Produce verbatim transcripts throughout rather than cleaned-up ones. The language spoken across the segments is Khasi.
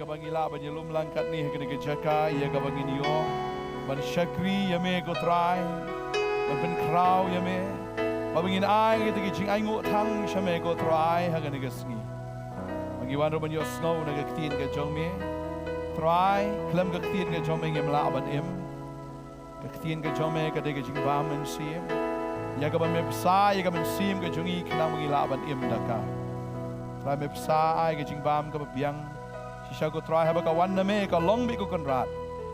Ba ngi lah ban ïalum lang katne ha kane ka jaka ïa kaba ngin ïoh ban shakri ïa me ko Trai, ban pynkhraw ïa me, ba ngin ai ïa kita ki jingainguh tang sha me ko Trai ha kane ka sngi. Ba ngi wan ruh ban ïohsngew na ka ktien ka jong me. Trai, khlem ka ktien ka jong me ngim lah ban im. Ka ktien ka jong me ka dei ka jingbam mynsiem. Ïa kaba me bsa ïa ka mynsiem ka jong ngi khnang ba ngi lah ban im da ka. Trai, me bsa ai ka jingbam kaba biang. Shisha ko Trai, haba ka wan na me ka long beit ko Kynrad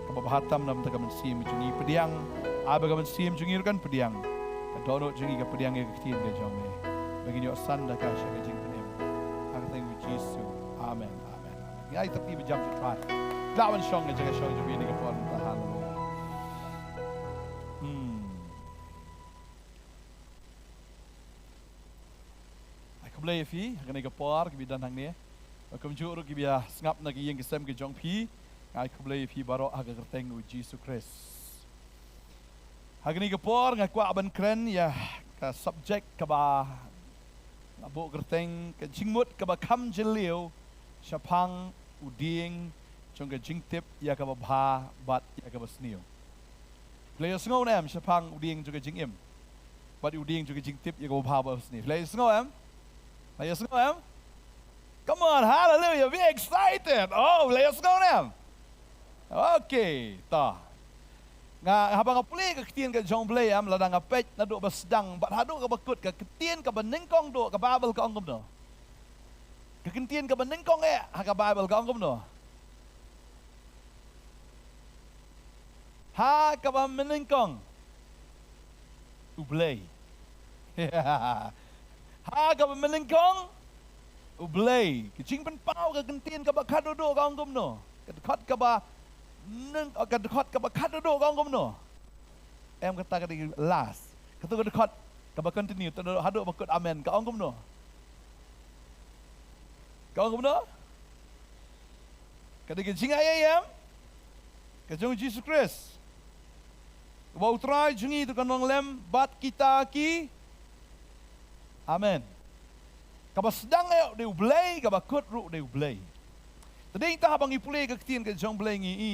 kaba bha tam na bynta ka mynsiem ka jong ngi. Pdiang, ai ba ka mynsiem jong ngi ruh kan pdiang. Ka dohnud jong ngi ka pdiang ïa ka ktien ka jong me. Ba ngin ïoh san da ka sha ka jingpynim. Ha ka kyrteng u Jisu. Amen. Amen. Ngi ai tapi ba jam sha Trai. Lah ban shong ka jaka shong jong phi ha kane ka por mynta. Haleluya. Hmm. Ai khublei ïa phi ha kane ka por, kiba don hangne. Bad kumjuh ruh kiba sngap na ka ïing ka sem ka jong phi. Ngi ai khublei ïa phi baroh ha ka kyrteng u Jisu Khrist. Ha kane ka por nga kwah ban kren ïa ka subject kaba nga buh kyrteng ka jingmut kaba kham jylliew shaphang u dieng jong ka jingtip ïa kaba bha bad ïa kaba sniew. Phi la ïohsngew ne em shaphang u dieng jong ka jingim bad u dieng jong ka jingtip ïa kaba bha bad sniew? Phi la ïohsngew em? Phi la ïohsngew em? Come on, hallelujah, be excited. Oh, phi la ïohsngew ne em? Okay, to. Nga, haba nga pule ka ktien ka jong U Blei em, lada nga peit naduh ba sdang bad haduh kaba kut, ka ktien kaba nyngkong duh ka Baibl ka ong kumno? Ka ktien kaba nyngkong eh ha ka Baibl ka ong kumno? Ha kaba nyngkong U Blei. Ha kaba nyngkong U Blei. Ka jingpynpaw ka ktien kaba khatduh ka ong kumno? Ka dkhot kaba nyng-, ka dkhot kaba khatduh ka ong kumno? Em, kata ka dei last. Kata ka dkhot kaba continue, haduh ba kut amen, ka ong kumno? Ka ong kumno? Ka dei ka jingaiei em ka jong U Jisu Khrist, kaba U Trai jong ngi u dei ka nonglem bad kita ki. Amen. Kaba sdang eh u dei U Blei, kaba kut ruh u dei U Blei. Te dei ta haba ngi pule ka ktien ka jong U Blei ngi i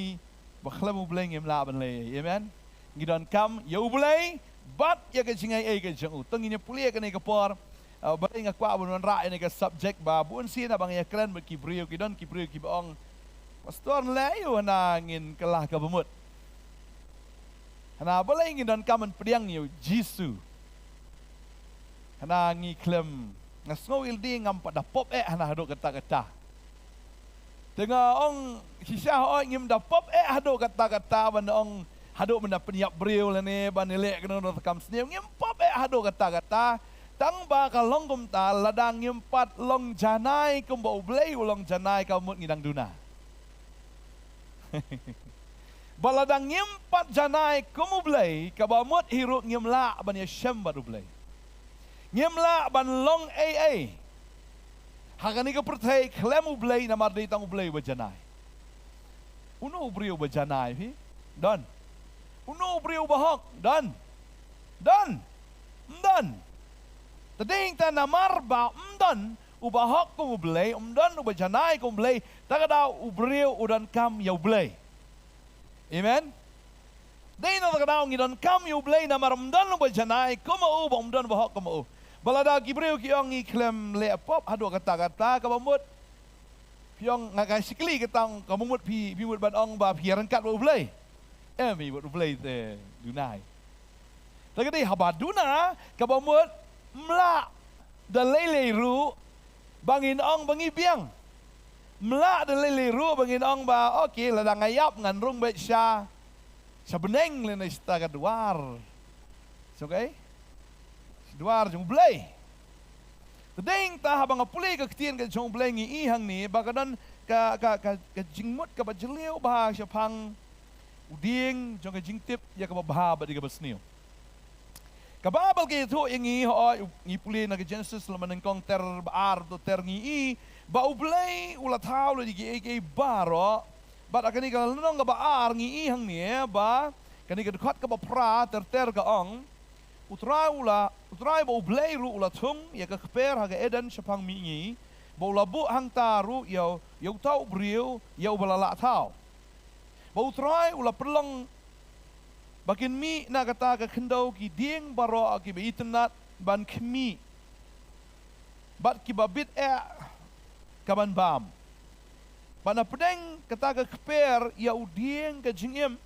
ba khlem U Blei ngim lah ban leh. Amen. Ngi donkam ïa U Blei bad ïa ka jingaiei ka jong u. To ngin ïa pule kane ka por. Uh, balei nga kwah ban wanrah ïa kane ka subject ba bun sien haba nga ïa kren bad ki briew, ki don ki briew kiba ong, Pastor, leh ïa u hana ngin kylla kaba mut. Hana balei ngi donkam ban pdiang ïa U Jisu. Hana ngi khlem, nga sngew ïa lade ngam pat da pop eh hana haduh katta katta. Te nga ong shisha hooid ngim da pop eh haduh katta katta ban ong haduh ban da pynïap briew lane ban ïaleh kano kano ka kam sniew, ngim pop eh haduh katta katta. Tang ba ka long kumta, lada ngim pat long janai kumba U Blei u long janai, kaba mut ngi dang duna. Ba lada ngim pat janai kum U Blei, kaba mut hi ruh ngim lah ban ïashem bad U Blei. Ngim lah ban long ei ei ha kane ka pyrthei khlem U Blei, namar dei tang U Blei uba janai. Uno u briew uba janai phi? Don. Uno u briew uba hok? Don. Don. Ym don. Te dei ta namar ba ym don uba hok kum U Blei, ym don uba janai kum U Blei, ta ka daw u briew u donkam ïa U Blei. Amen. Dei na ta ka daw ngi donkam ïa U Blei namar ym don uba janai kum u, ba ym don uba hok kum u. Ba lada ki briew ki ong ngi khlem leh pop haduh katta katta, kaba mut phi ong, nga ka shakri kata, kaba mut phi, phi mut ban ong ba phi ïaryngkat bad U Blei. Em, phi mut U Blei te duna hi. Te ka dei haba duna, kaba mut ym lah da lei lei ruh ba ngin ong ba ngi biang. Ym lah da lei lei ruh ba ngin ong ba, okay, lada nga ïap ngan rung beit sha, sha bneng lane sha ta ka dwar. Sha, okay? Sha dwar jong U Blei. Te dei ta haba nga pule ka ktien ka jong U Blei ngi i hangne ba ka don ka, ka, ka, ka jingmut kaba jylliew bha shaphang u dieng jong ka jingtip ïa kaba bha bad ïa kaba sniew. Ka Baibl ka ïathuh ïa ngi, hooid, ngi pule na ka Genesis lynnong nyngkong ter ba ar, to ter ngi i ba U Blei u la thaw lade ïa kiei kiei baroh. Bad ha kane ka lynnong kaba ar ngi i hangne ba kane ka dkhot kaba phra ter ter ka ong, U Trai u la, U Trai ba U Blei ruh u la thung ïa ka kper ha ka Eden shaphang mihngi, ba u la buh hangta ruh ïa u, ïa uta u briew, ïa uba la lah thaw. Ba U Trai u la pynlong ba kin mih na kata ka khyndew ki dieng baroh kiba itynnad ban khmih, bad kiba bit eh ka ban bam. Bad na pdeng kata ka kper ïa u dieng ka jingim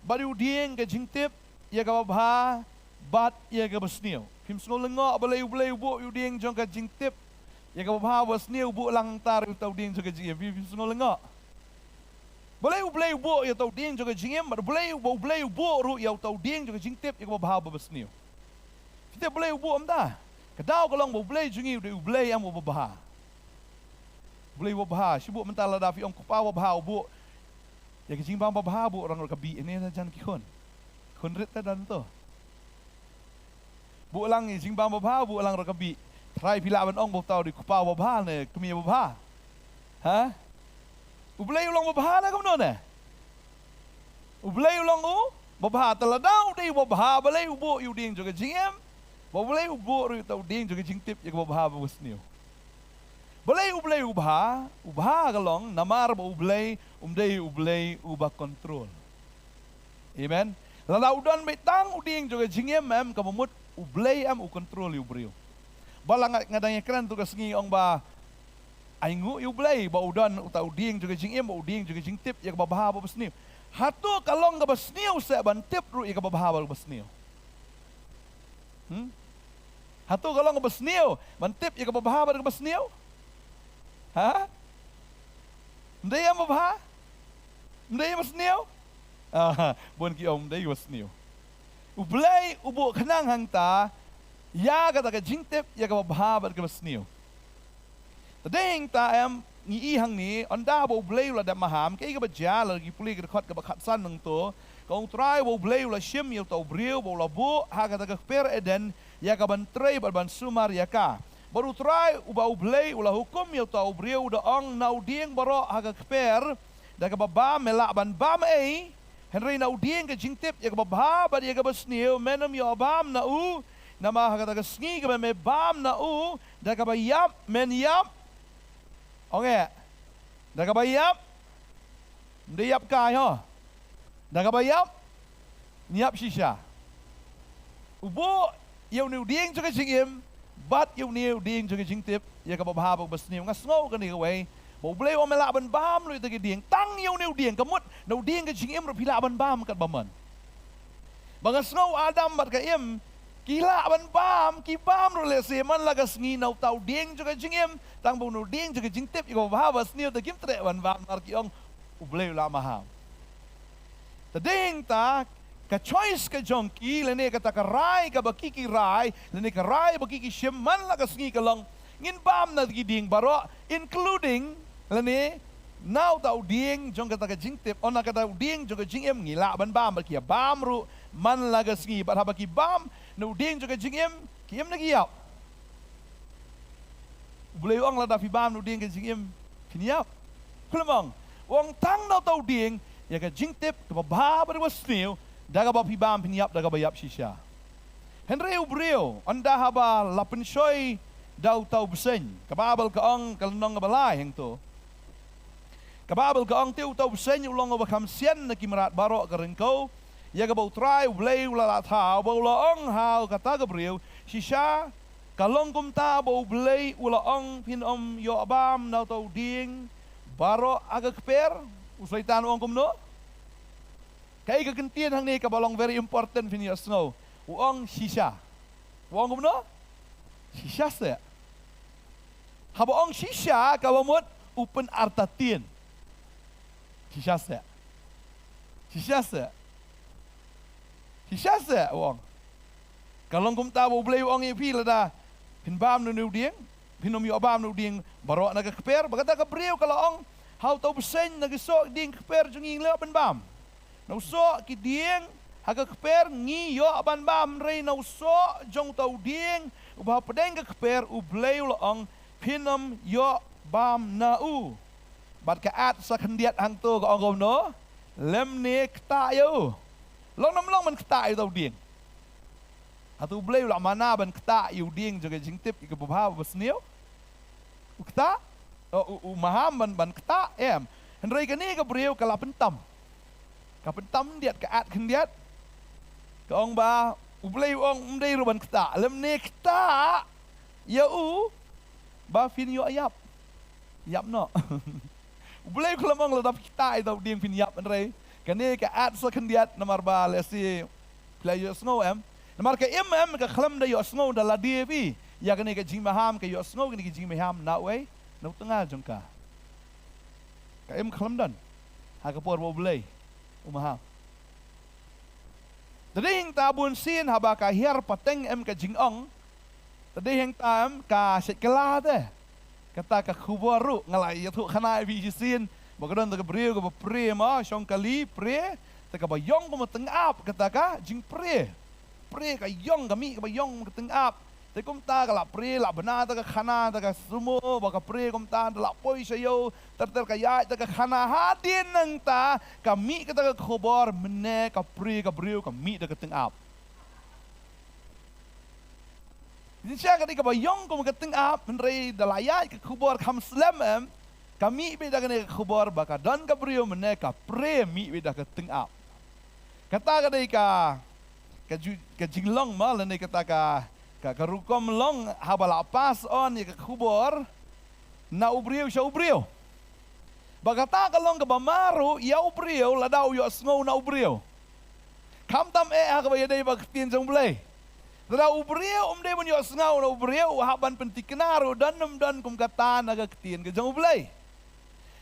bad ïa u dieng ka jingtip ïa kaba bha bad ïa kaba sniew. Phim sngew lyngngoh balei U Blei u buh ïa u dieng jong ka jingtip ïa kaba bha bad sniew, u buh lang hangta ruh ïa uta u dieng jong ka jingim. Phim, phim sngew lyngngoh. Balei U Blei u buh ïa uta u dieng jong ka jingim, bad balei U, U Blei u buh ruh ïa uta u dieng jong ka jingtip ïa kaba bha bad ba sniew. Phi tip balei u buh mynta? Ka daw ka long ba U Blei jong ngi u dei U Blei em uba bha. U Blei uba bha, shu buh mynta lada phi ong Kpa uba bha u buh ïa ka jingbam ba bha, buh lang ruh ka bih, ne na jan ki khun. Khun rit te don to. Buh lang ïa ka jingbam ba bha, buh lang ruh ka bih. Trai phi lah ban ong ba uta u dei Kpa uba bha ne kmie ba bha. Ha? U Blei u long ba bha ne kumno ne? U Blei u long u ba bha, te lada u dei uba bha, balei u buh ïa u dieng jong ka jingim? Ba balei u buh ruh ïa uta u dieng jong ka jingtip ïa kaba bha bad ba sniew? Balei U Blei u bha? U bha ka long namar ba U Blei um dei U Blei uba control. Amen. Lada u don beit tang u dieng jong ka jingim em, kaba mut U Blei em u control ïa u briew. Ba la nga, nga dang ïakren tu ka sngi ong ba ai nguh ïa U Blei ba u don uta u dieng jong ka jingim, ba u dieng jong ka jingtip ïa kaba bha bad ba sniew. Hato ka long kaba sniew seh ban tip ruh ïa kaba bha bad kaba sniew? Hmm? Hato ka long kaba sniew ban tip ïa kaba bha bad kaba sniew? Ha? Ym dei em ba bha? Ym dei em ba sniew? Ah, bun ki ong ym dei ba sniew. U Blei u buh khnang hangta ïa kata ka jingtip ïa kaba bha bad kaba sniew. Te dei hangta em ngi i hangne, ynda ba U Blei u la dep maham, kaei kaba jia, lada ngi pule ka dkhot kaba khatsan nangto, ka ong U Trai ba U Blei u la shim ïa uta u briew ba u la buh ha kata ka kper Eden ïa ka ban trei bad ban sumar ïa ka. Bad U Trai uba U Blei u la hukum ïa uta u briew, u da ong, na u dieng baroh ha ka kper da kaba bam me lah ban bam ei, hynrei na u dieng ka jingtip ïa kaba bha bad ïa kaba sniew men ym ïoh bam na u, namar ha kata ka sngi kaba me bam na u da kaba ïap men ïap. Ong eh, da kaba ïap. Ym dei ïap kai ho. Da kaba ïap, ïap shisha. U buh ïa une u dieng jong ka jingim bad ïa une u dieng jong ka jingtip ïa kaba bha bad kaba sniew. Nga sngew kane kawei ba U Blei u ong me lah ban bam ruh ïa kita ki dieng, tang ïa une u dieng, ka mut na u dieng ka jingim ruh phi lah ban bam katba mon. Ba nga sngew Adam bad ka Im ki lah ban bam, ki bam ruh lehse man la ka sngi na uta u dieng jong ka jingim, tang ba une u dieng jong ka jingtip ïa kaba bha bad sniew te kim treh ban bam, namar ki ong U Blei u la maham. Te dei hangta ka choice ka jong ki, lane kata ka rai kaba ki ki rai, lane ka rai ba ki ki shim man la ka sngi ka long, ngin bam na ki dieng baroh, including lane na uta u dieng jong kata ka jingtip, o na kata u dieng jong ka jingim, ngi lah ban bam, bad ki ïa bam ruh man la ka sngi. Bad haba ki bam na u dieng jong ka jingim, ki im ne ki ïap? U Blei u ong lada phi bam na u dieng ka jingim phin ïap? Khlem ong. U ong tang na uta u dieng ïa ka jingtip kaba bha bad kaba sniew, da kaba phi bam phin ïap da kaba ïap shisha. Hynrei u briew, ynda haba la pynshoi da uta u bseiñ, ka Baibl ka ong, ka lynnong kaba lai hangto, ka Baibl ka ong, te uta u bseiñ u long uba kham sian na ki mrad baroh ka ryngkew, ïa kaba U Trai U Blei u la lah thaw, bad u la ong ha kata ka briew, shisha ka long kumta ba U Blei u la ong, phin ym ïoh bam na uta u dieng baroh ha ka kper. U Soitan u ong kumno? Kaei ka kyntien hangne kaba long very important phin ïohsngew? U ong shisha. U ong kumno? Shisha seh. Haba ong shisha kaba mut u pynartatien. Shisha seh. Shisha seh. Shisha seh u ong. Ka long kumta ba U Blei u ong ïa phi lada phin bam na une u dieng, phin ym ïoh bam na u dieng baroh na ka kper. Bad kata ka briew ka la ong, ha uta u bseiñ, na ki soh dieng kper jong ngi ngi la ïoh ban bam. Na u soh ki dieng ha ka kper ngi ïoh ban bam, hynrei na u soh jong uta u dieng uba hapdeng ka kper U Blei u la ong phin ym ïoh bam na u. Bad ka at sa khyndiat hangto ka ong kumno? Lymne ktah ïa u. Long ne ym long ban ktah ïa uta u dieng? Hato U Blei u la mana ban ktah ïa u dieng jong ka jingtip ïa kaba bha bad ba sniew? u ktah, u, u, u maham ban, ban ktah, em. Hynrei kane ka briew ka la pyntam. Ka pyntam khyndiat, ka at khyndiat. Ka ong ba, U Blei u ong ym dei ruh ban ktah. Lymne ktah ïa u ba phin ïoh ïap. Ïap noh. U Blei u khlem ong lada phi ktah ïa uta u dieng phin ïap, hynrei kane ka at sa khyndiat namar ba lehse phi la ïohsngew, em. Namar ka im, em, ka khlem da ïohsngew da lade phi ïa kane ka jingmaham, ka ïohsngew kane ka jingmaham na uwei, na u tnga jong ka. Ka im khlem don ha ka por ba U Blei u maham. Te dei hangta bun sien haba ka hiar pateng, em, ka jingong, te dei hangta, em, ka shait kylla te. Kata ka khubor ruh nga la ïathuh khana ïa phi shisien ba ka don ta ka briew kaba prie ma, shong kali, prie, te kaba ïong kum ka tyngab, kata ka jingprie. Prie, ka ïong, ka mih kaba ïong kum ka tyngab. Te kumta ka la prie, la bna ta ka khana, ta ka sumo, ba ka prie kumta, ta la poi sha ïew, ter ter ka ïaid ta ka khana, hadien nangta ka mih kata ka khubor, mynne ka prie ka briew, ka mih ta ka tyngab. Jingshisha ka dei kaba ïong kum ka tyngab, hynrei da la ïaid ka khubor kham slem, em, ka mih beit da kane ka khubor ba ka don ka briew, mynne ka prie, mih beit da ka tyngab. Kata ka dei ka, ka ju-, ka jinglong ma, lane kata ka, ka, ka rukom long haba la pass on ïa ka khubor na u briew sha u briew. Ba kata ka long kaba ma ruh ïa u briew lada u ïohsngew na u briew. Khamtam eh ha kaba ïadei bad ka ktien jong U Blei. Lada u briew um dei ban ïohsngew na u briew, u hap ban pynthikna ruh, don ym don kum kata na ka ktien ka jong U Blei.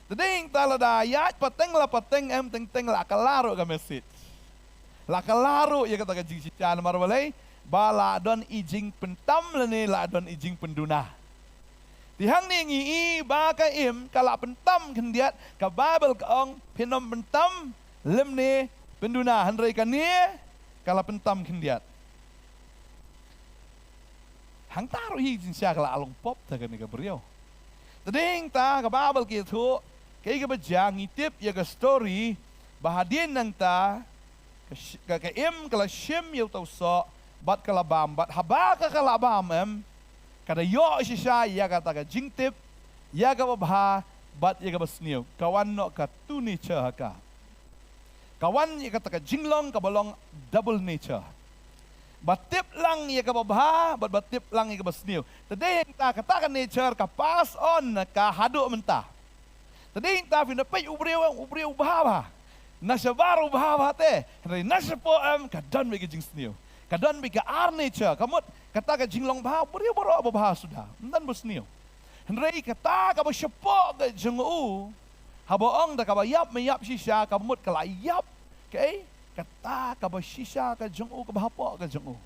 Te dei hangta lada ïaid pateng la pateng, em, teng teng la kylla ruh ka message. La kylla ruh ïa kata ka jingshisha, namar balei? Ba la don i jingpyntam lane la don i jingpynduna. Te hangne ngi i ba ka im ka la pyntam khyndiat, ka Baibl ka ong phin ym pyntam lymne pynduna, hynrei kane ka la pyntam khyndiat. Hangta ruh hi jingshisha ka la long pop ta kane ka briew. Te dei hangta ka Baibl ka ïathuh, kaei kaba jia, ngi tip ïa ka story ba hadien nangta ka sh-, ka, ka im ka la shim ïa uta u soh bad ka la bam, bad haba ka, ka la bam, em, ka da ïoh shisha ïa kata ka jingtip ïa kaba bha bad ïa kaba sniew. Ka wan noh ka two nature ha ka. Ka wan ïa kata ka jinglong kaba long double nature. Ba tip lang ïa kaba bha bad ba tip lang ïa kaba sniew. Te dei hangta kata ka nature ka pass on na ka haduh mynta. Te dei hangta phin da peit u briew, em, u briew u bha bha. Na shabar u bha bha te, hynrei na shapoh, em, ka don beit ka jingsniew. Ka don beit ka ar nature, ka mut kata ka jinglong bha, u briew baroh ba bha suda, ym don ba sniew. Hynrei kata kaba shapoh ka jong u, haba ong da kaba ïap me ïap shisha, ka mut ka la ïap kaei, kata kaba shisha ka jong u, kaba hapoh ka jong u.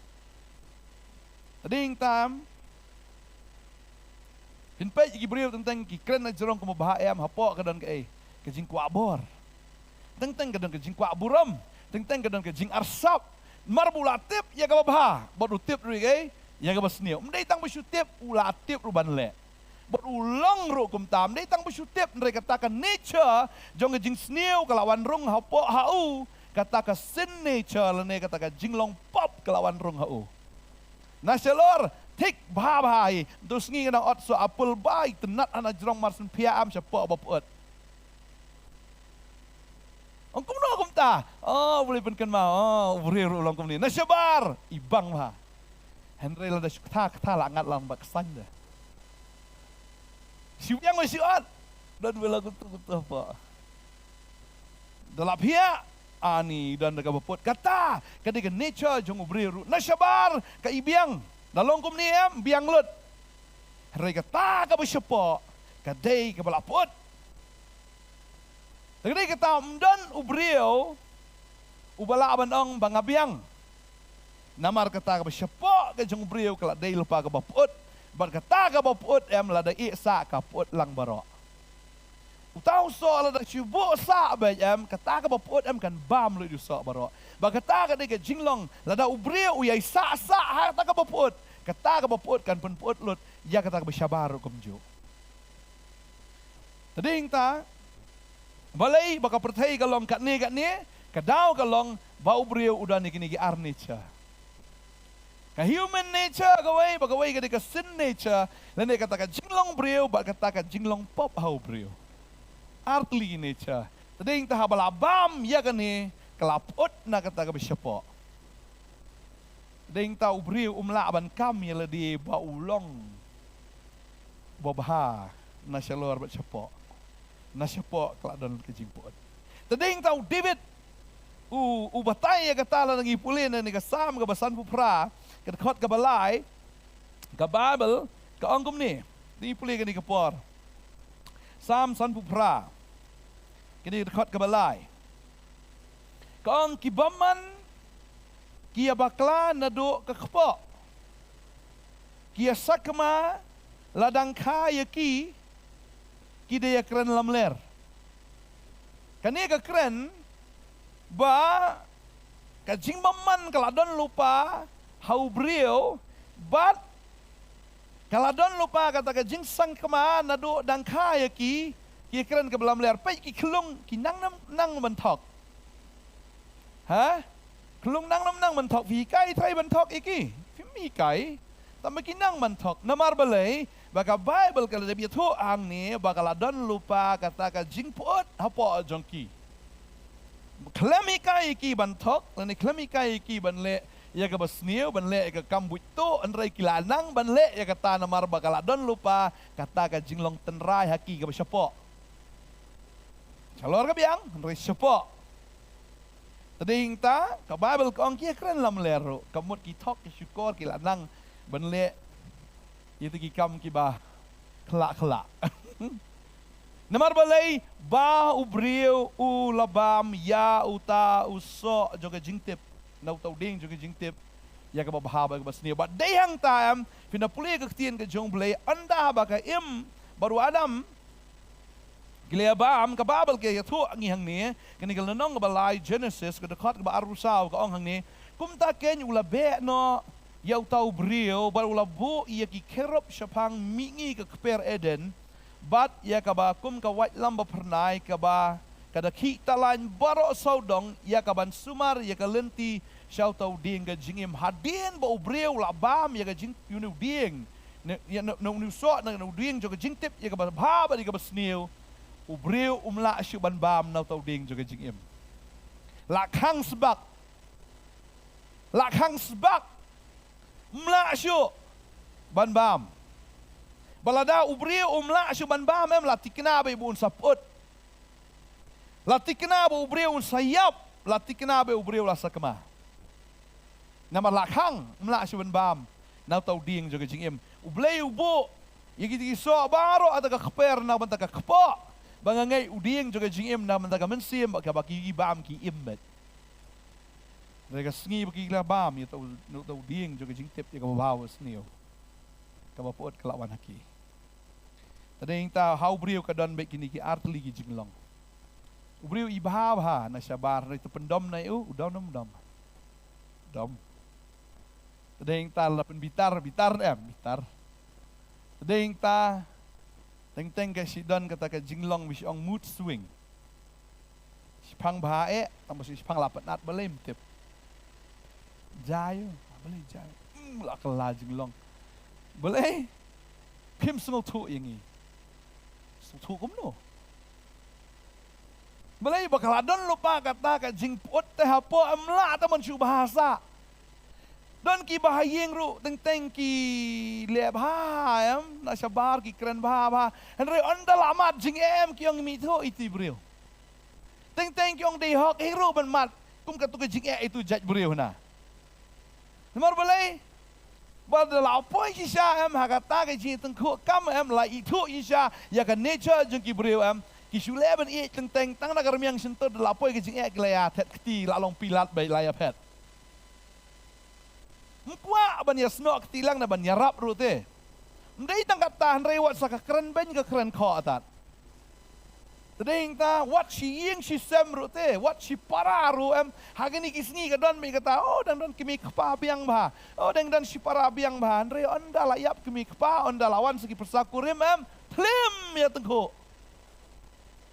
Te dei hangta, em, phin peit ïa ki briew teng teng ki kren na jrong kumba bha, em, hapoh ka don kaei, ka jingkwah bor. Teng teng ka don ka jingkwah burom, teng teng ka don ka jingarsap. Namar ba u la tip ïa kaba bha bad u tip ruh ïa kaei, ïa kaba sniew. Ym dei tang ba shu tip, u la tip ruh ban leh. Bad u long ruh kumta, ym dei tang ba shu tip, hynrei kata ka nature jong ka jingsniew ka la wan rung hapoh ha u, kata ka sin nature lane kata ka jinglong pop ka la wan rung ha u. Na shalor thik bha bha hi, to sngi nga dang ot soh apple ba itynnat ha na jrong, mar shen phiah, em, shapoh ba pyut. Ong kumno kumta? Oh, U Blei pynkynmaw. Oh, u briew ruh long kumne. Na shabar i bang bha. Hynrei lada shu ktha ktha la ngat lang ba ksain de. Shu biang ba shu ot. Don ba la kutu kutu hapoh. Da la phiah, ani don da kaba pyut. Kata ka dei ka nature jong u briew ruh. Na shabar ka i biang. Da long kumne, em, biang lut. Hynrei kata kaba shapoh ka dei kaba la pyut. Te ka dei kata, ym don u briew uba lah ban ong ba nga biang. Namar kata kaba shapoh ka jong u briew ka la dei lypa kaba pyut. Bad kata kaba pyut, em, lada ïeh sah ka pyut lang baroh. Uta u soh lada shu buh sah beit, em, kata kaba pyut, em, kan bam lut ïa u soh baroh. Bad kata ka dei ka jinglong, lada u briew u ïai sah sah ha kata kaba pyut, kata kaba pyut kan pynpyut lut ïa kata kaba shabar ruh kumjuh. Te dei hangta, balei ba ka pyrthei ka long katne katne, ka daw ka long ba u briew u don ïa kine ki ar nature. Ka human nature kawei, bad kawei ka dei ka sin nature, lane kata ka jinglong briew, bad kata ka jinglong pop ha u briew. Ar tylli ki nature. Te dei nangta haba la bam ïa kane, ka la pyut na kata kaba shapoh. Te dei nangta u briew um lah ban kam ïa lade ba u long uba bha na shalor bad shapoh. Na shapoh ka la don ka jingpyut. Te dei nangta u David u, u batai ïa kata lada ngi pule na kane ka Salm kaba sanphew phra, ka dkhot kaba lai, ka Baibl ka ong kumne. Ngi pule kane ka por. Salm sanphew phra, kane ka dkhot kaba lai. Ka ong, ki bymman ki ïa bakla naduh ka kpoh, ki ïa sakma la dang kha ïa ki, ki da ïa kren lamler. Kane ka kren ba ka jingbymman ka la don lypa ha u briew, bad ka la don lypa kata ka jingsakma naduh dang kha ïa ki, ki kren kaba lamler. Peit ki khyllung ki nang nang nang ban thok. Ha? Khyllung nang nang nang ban thok, phi hikai trai ban thok ïa ki? Phim hikai. Tangba ki nang ban thok. Namar balei? Ba ka Baibl ka la dep ïathuh hangne ba ka la don lypa kata ka jingpyut hapoh jong ki. Khlem hikai ïa ki ban thok, lane khlem hikai ïa ki ban leh ïa kaba sniew, ban leh ïa ka kam buit tuh, hynrei ki la nang ban leh ïa kata namar ba ka la don lypa kata ka jinglong tynrai ha ki kaba shapoh. Shalor ka biang, hynrei shapoh. Te dei nangta, ka Baibl ka ong ki ïa kren lamler ruh, ka mut ki thok ki shukor ki la nang ban leh ïa kita ki kam kiba khlak khlak. Namar balei? Ba u briew u la bam ïa uta u soh jong ka jingtip, na uta u dieng jong ka jingtip, ïa kaba bha bad kaba sniew. Bad dei hangta em, phin da pule ka ktien ka jong U Blei, ynda ba ka Im bad u Adam ki la ïa bam, ka Baibl ka ïathuh ngi hangne, kane ka lynnong kaba lai Genesis, ka dkhot kaba arphew saw, ka ong hangne, kumta keiñ u la beh noh ïa uta u briew, bad u la buh ïa ki kherub shaphang mihngi ka kper Eden, bad ïa kaba kum ka waitlam ba phyrnai, kaba ka da khih talain baroh sawdong, ïa kaban sumar ïa ka lynti sha uta u dieng ka jingim. Hadien ba u briew u la bam ïa ka jing, ïa une u dieng, ne, ïa, ne, ne une u soh, ne, ne u dieng jong ka jingtip ïa kaba bha bad ïa kaba sniew, u briew um lah shuh ban bam na uta u dieng jong ka jingim. La khang sbak. La khang sbak. Um lah shuh ban bam. Ba lada u briew um lah shuh ban bam em, la thikna ba u briew un sa pyut. La thikna ba u briew un sa ïap, la thikna ba u briew la sakma. Namar la khang, um lah shuh ban bam na uta u dieng jong ka jingim. U Blei u buh ïa kita ki soh baroh ha ka kper na ka bynta ka kpoh, ba nga ngeit u dieng jong ka jingim na ka bynta ka mynsiem, ba ka, ba ki bam ki im beit. Hynrei ka sngi ba ki la bam ïa uta u, uta u dieng jong ka jingtip ïa kaba bha bad sniew, kaba pyut ka la wan ha ki. Te dei nangta ha u briew ka don beit kine ki ar tylli ki jinglong. U briew i bha bha na shabar, hynrei to pyndom na u, u dom, dom, dom. Dom. Te dei nangta la pynbitar, bitar em, bitar. Te dei nangta, teng teng ka shu don kata ka jinglong ba shu ong mood swing. Shiphang bha eh, tang ba shiphang la pynnat balei ym tip. Jai, balei jai. Hmm, la kylla jinglong. Balei? Phim sngewthuh ïa ngi. Sngewthuh kumno? Balei ba ka la don lypa kata ka jingpyut te hapoh, em lah te man shu bha sah. Don ki ba ha ïing ruh teng teng ki leh bha em, na shabar ki kren bha bha. Hynrei ynda la mad jingeh em ki ong mih thuh iti briew. Teng teng ki ong dei hok hi ruh ban mad kum katu ka jingeh itu jait briew na. Namar balei? Ba da la poi shisha em ha kata ka jingtyngkhuh kam em, la ithuh shisha ïa ka nature jong ki briew em, ki shu leh ban ïeit teng teng, tang na ka rmiang shyntur da la poi ka jingeh ki la ïa thet kti, la long pilat beit, la ïa phet. Ym kwah ban ïa snoh kti lang ne ban ïarap ruh te. Ym dei tang kata, hynrei wat sa ka kren beiñ ka kren khoh tat. Te dei nangta wat shi ïing shi sem ruh te, wat shi para ruh em. Ha kine ki sngi ka don beit kata, oh, dang don kmie kpa biang bha. Oh, dang don shi para biang bha. Hynrei ynda la ïap kmie kpa, ynda la wan sa ki pyrsa kurim em, phlim ïa tyngkhuh.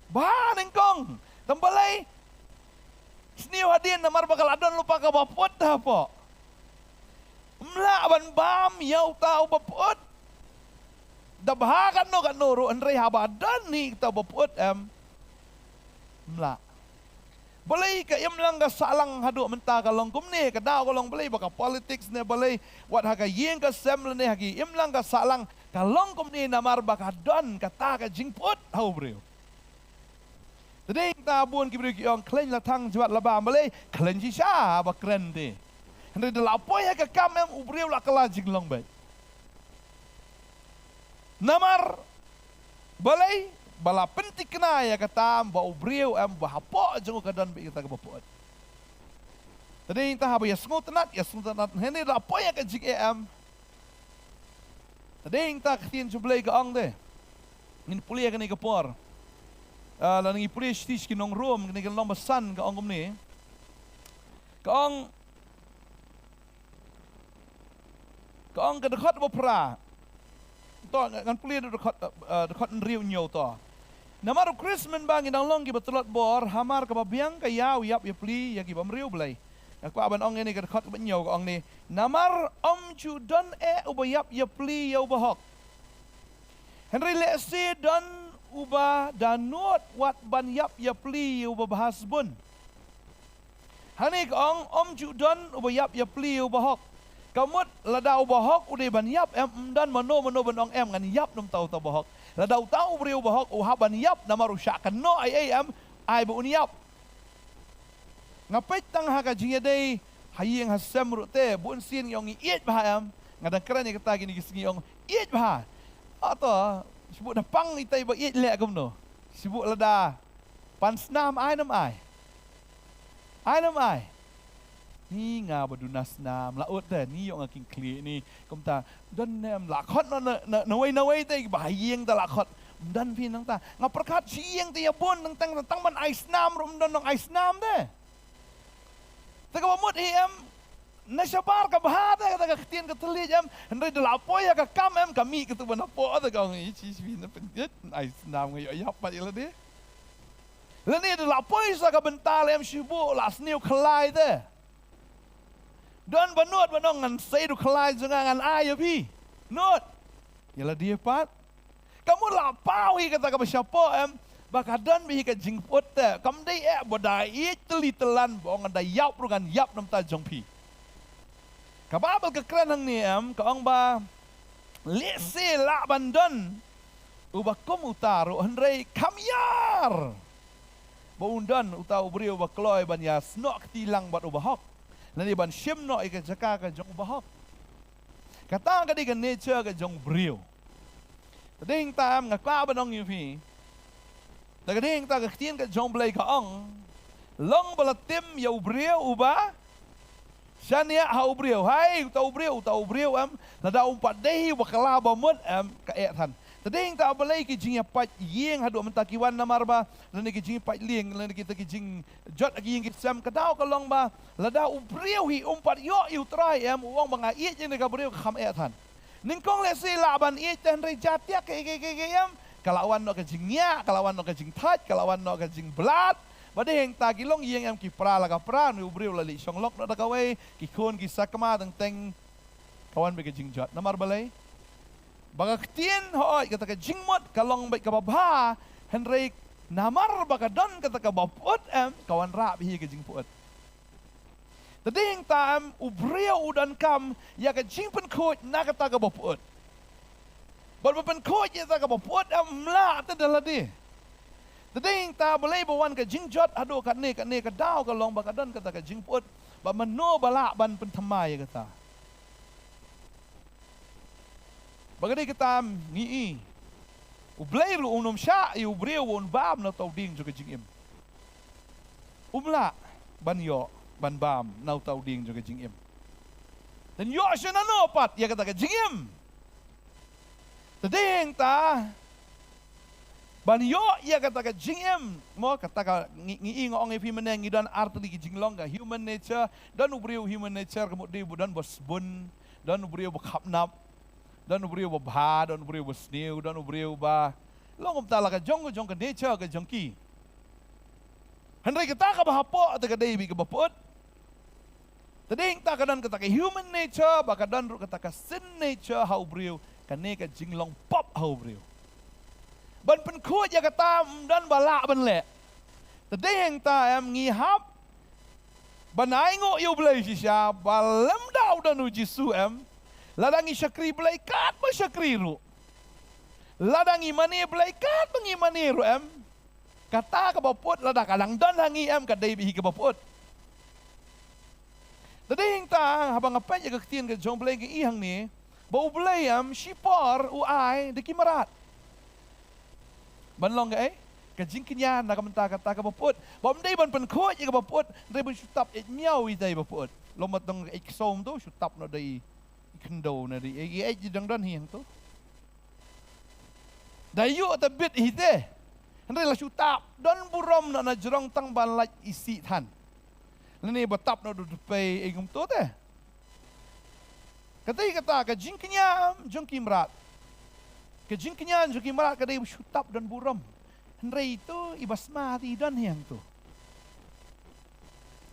Bha nyngkong. Tang balei? Sniew hadien namar ba ka la don lypa kaba pyut hapoh. Mlah ban bam ïa uta uba pyut. Da bha katno katno ruh, hynrei haba don hi uta uba pyut em, mlah. Balei ka imlang ka sahlang haduh mynta ka long kumne? Ka daw ka long balei ba ka politics ne balei, wat ha ka ïing ka sem lane ha ki imlang ka sahlang ka long kumne? Namar ba ka don kata ka jingpyut ha u briew. Te dei ta bun ki briew ki ong, khlaiñ la thang jwat la bam. Balei? Khlaiñ shisha ba kren te. Hynrei da la poi ha ka kam em, u briew la kylla jinglong beit. Namar balei? Ba la pynthikna ïa kata em ba u briew em ba hapoh jong u ka don beit kata kaba pyut. Te dei ta haba ïa sngewtynnat, ïa sngewtynnat. Hynrei da la poi ha ka jingeh em. Te dei ta ka ktien jong U Blei ka ong te. Ngin pule ïa kane ka por. Ah, lada ngi pule sha ki nong Rom, kane ka lynnong ba san ka ong kumne. Ka ong, ka ong ka dkhot ba phra. To, ngan pule da dkhot, ah, dkhot hynriew hynñiew to. Namar u Khrist mynba ngi dang long kiba tlot bor, hamar kaba biang ka ïa u ïap ïa pli ïa ki bymriew Blei. Nga kwah ban ong ïa kane ka dkhot kaba hynñiew ka ong ne. Namar ym ju don eh uba ïap ïa pli ïa uba hok. Hynrei lehse don uba da nud wat ban ïap ïa pli ïa uba bha sbun. Hangne ka ong ym ju don uba ïap ïa pli ïa uba hok. Ka mut lada uba hok u dei ban ïap em, ym don mano mano ban ong em ngan ïap na uta uta uba hok. Lada uta u briew uba hok u hap ban ïap namar u shah kynnoh ei ei em, ai ba un ïap. Nga peit tang ha ka jingïadei ha ïing ha sem ruh te, bun sien ngi ong ngi ïeit bha em. Nga dang kren ïa kata kine ki sngi ong ïeit bha. Ato, shu buh da pang itai ba ïeit leh kumno. Shu buh lada pan snam ai nam ai. Ai nam ai. Ni nga ba duna snam la ut te, ni ïoh nga king khlieh ni. Kumta don ne em la khot na, na, na, nawei nawei te ba ha ïing te la khot. Ym don phi nangta. Nga pyrkhat shi ïing te ïa bun nang tang tang ban ai snam ruh ym don nong ai snam te. Te kaba mut hi em, na shabar ka bha te kata ka ktien ka thylliej em, hynrei da la poi ha ka kam em ka mih kata ba na poh te ka ong i chi shi na pynjit ai snam nga ïoh ïap pat ïa lade. Lane da la poi sa ka bynta lem shi buh la sniew khlai te. Don ba nud ba nong ngan sei du khlai jong nga ngan ai ïa phi. Nud. Ïa lade pat. Ka mut la paw hi kata kaba shapoh em, ba ka don beit hi ka jingpyut te, kam dei eh ba da ïeit tylli tyllan ba ong da ïap ruh ngan ïap na bynta jong phi. Ka Baibl ka kren hangne em, ka ong ba lehse lah ban don uba kum uta ruh hynrei kham ïar ba un don uta u briew uba kloi ban ïa snoh kti lang bad uba hok. Lane ban shim noh ïa ka jaka ka jong uba hok. Kata ka dei ka nature ka jong u briew. Te dei ta em nga kwah ban ong ïa phi. Te ka dei ta ka ktien ka jong Blei ka ong. Long ba la tim ïa u briew uba shaniah ha u briew. Hai, uta u briew, uta u briew em. Lada um pat dei uba kylla ba mut em ka eh than. Te dei ta balei ki jingïapait ïing haduh mynta ki wan namar ba lane ki jingïapait lieng, lane kita ki jing jot ha ki ïing ki sem ka daw ka long ba lada u briew hi um pat ïoh ïa u Trai em, u ong ba nga ïeit ïa kane ka briew ka kham eh than. Nyngkong lehse lah ban ïeit te hynrei jatiak ka, ka, ka, ka em, ka la wan noh ka jingñiah, ka la wan noh ka jingthait, ka la wan noh ka jingblad. Ba dei hangta ki longïing em ki pra la ka pra, une u briew la leit shong lok noh da kawei, ki khun ki sakma teng teng ka wan beit ka jingjot. Namar balei? Ba ka ktien hooid kata ka jingmut ka long beit kaba bha, hynrei namar ba ka don kata kaba pyut em, ka wanrah beit hi ka jingpyut. Te dei hangta em u briew u donkam ïa ka jingpynkhuid na kata kaba pyut. Bad ba pynkhuid ïa kata kaba pyut em, ym lah te da lade. Te dei hangta balei ba wan ka jingjot haduh katne katne ka daw ka long ba ka don kata ka jingpyut. Ba mano ba lah ban pynthymmai ïa kata. Ba ka dei kata em ngi i. U Blei ruh um nym shah ïa u briew un bam na uta u dieng jong ka jingim. Um lah ban ïoh ban bam na uta u dieng jong ka jingim. Dang ïoh sha nano pat ïa kata ka jingim. Te dei hangta ban ïoh ïa kata ka jingim. Mo kata ka ngi, ngi i nga ong ïa phi mynne ngi don ar tylli ki jinglong ka human nature. Don u briew human nature ka mut dei ba don ba sbun. Don u briew ba khapnap. Don u briew ba bha, don u briew ba sniew, don u briew ba long kumta la ka jong ka jong ka nature ka jong ki. Hynrei kata kaba hapoh te ka dei beit kaba pyut. Te dei hangta ka don kata ka human nature, ba ka don ruh kata ka sin nature ha u briew, kane ka jinglong pop ha u briew. Ban pynkhuid ïa kata ym don ba lah ban leh. Te dei hangta em ngi hap ban ainguh ïa u Blei shisha, ba lymda u don u Jisu em, lada ngi shakri Blei katba shakri ruh, lada ngi mane Blei katba ngi mane ruh em, kata kaba put lada ka dang don ha ngi em, ka dei beit hi kaba put. Te dei hangta haba nga peit ïa ka ktien ka jong u Blei nga i hangne, ba u Blei em shipor u ai da ki mrad. Ban long kaei? Ka jingkñia na ka bynta kata kaba put. Ba ym dei ban pynkhuid ïa kaba put, hynrei ban shu tap ïeit miaw ïa kata kaba put. Long ba tang ïeit ksoh to shu tap noh da i khyndew ne da i ïeit, i dang don hi hangto. Da ïoh ta bit hi te. Hynrei la shu tap don burom noh na jrong tang ban lait isih than. Lane ba tap noh da u dpei ei kumto te. Kata hi kata ka jingkñia jong ki mrad. Ka jingkñia jong ki mrad ka dei ba shu tap don burom. Hynrei ito i ba sma te i don hi hangto.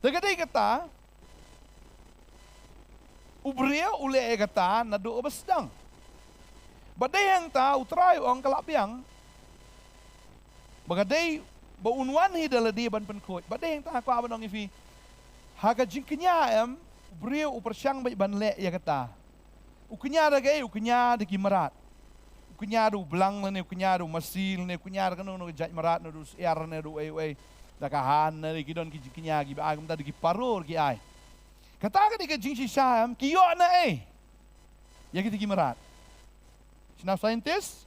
Te ka dei kata, u briew u leh ïa kata naduh ba sdang. Ba dei hangta u Trai u ong ka la biang. Ba ka dei ba un wan hi da lade ban pynkhuid. Ba dei hangta kwah ban ong ïa phi, ha ka jingkñia em, u briew u pyrshang beit ban leh ïa kata. U kñia da kaei? U kñia da ki mrad. U kñia da u blang lane u kñia da u masi lane u kñia da kano kano ka jait mrad, ne da u syiar ne da u ei u ei. Da ka han ne da ki don ki jingkñia kiba ai kumta, da ki paror ki ai. Kata ka dei ka jingshisha em, ki ïoh na ei ïa kita ki mrad? Shna scientist?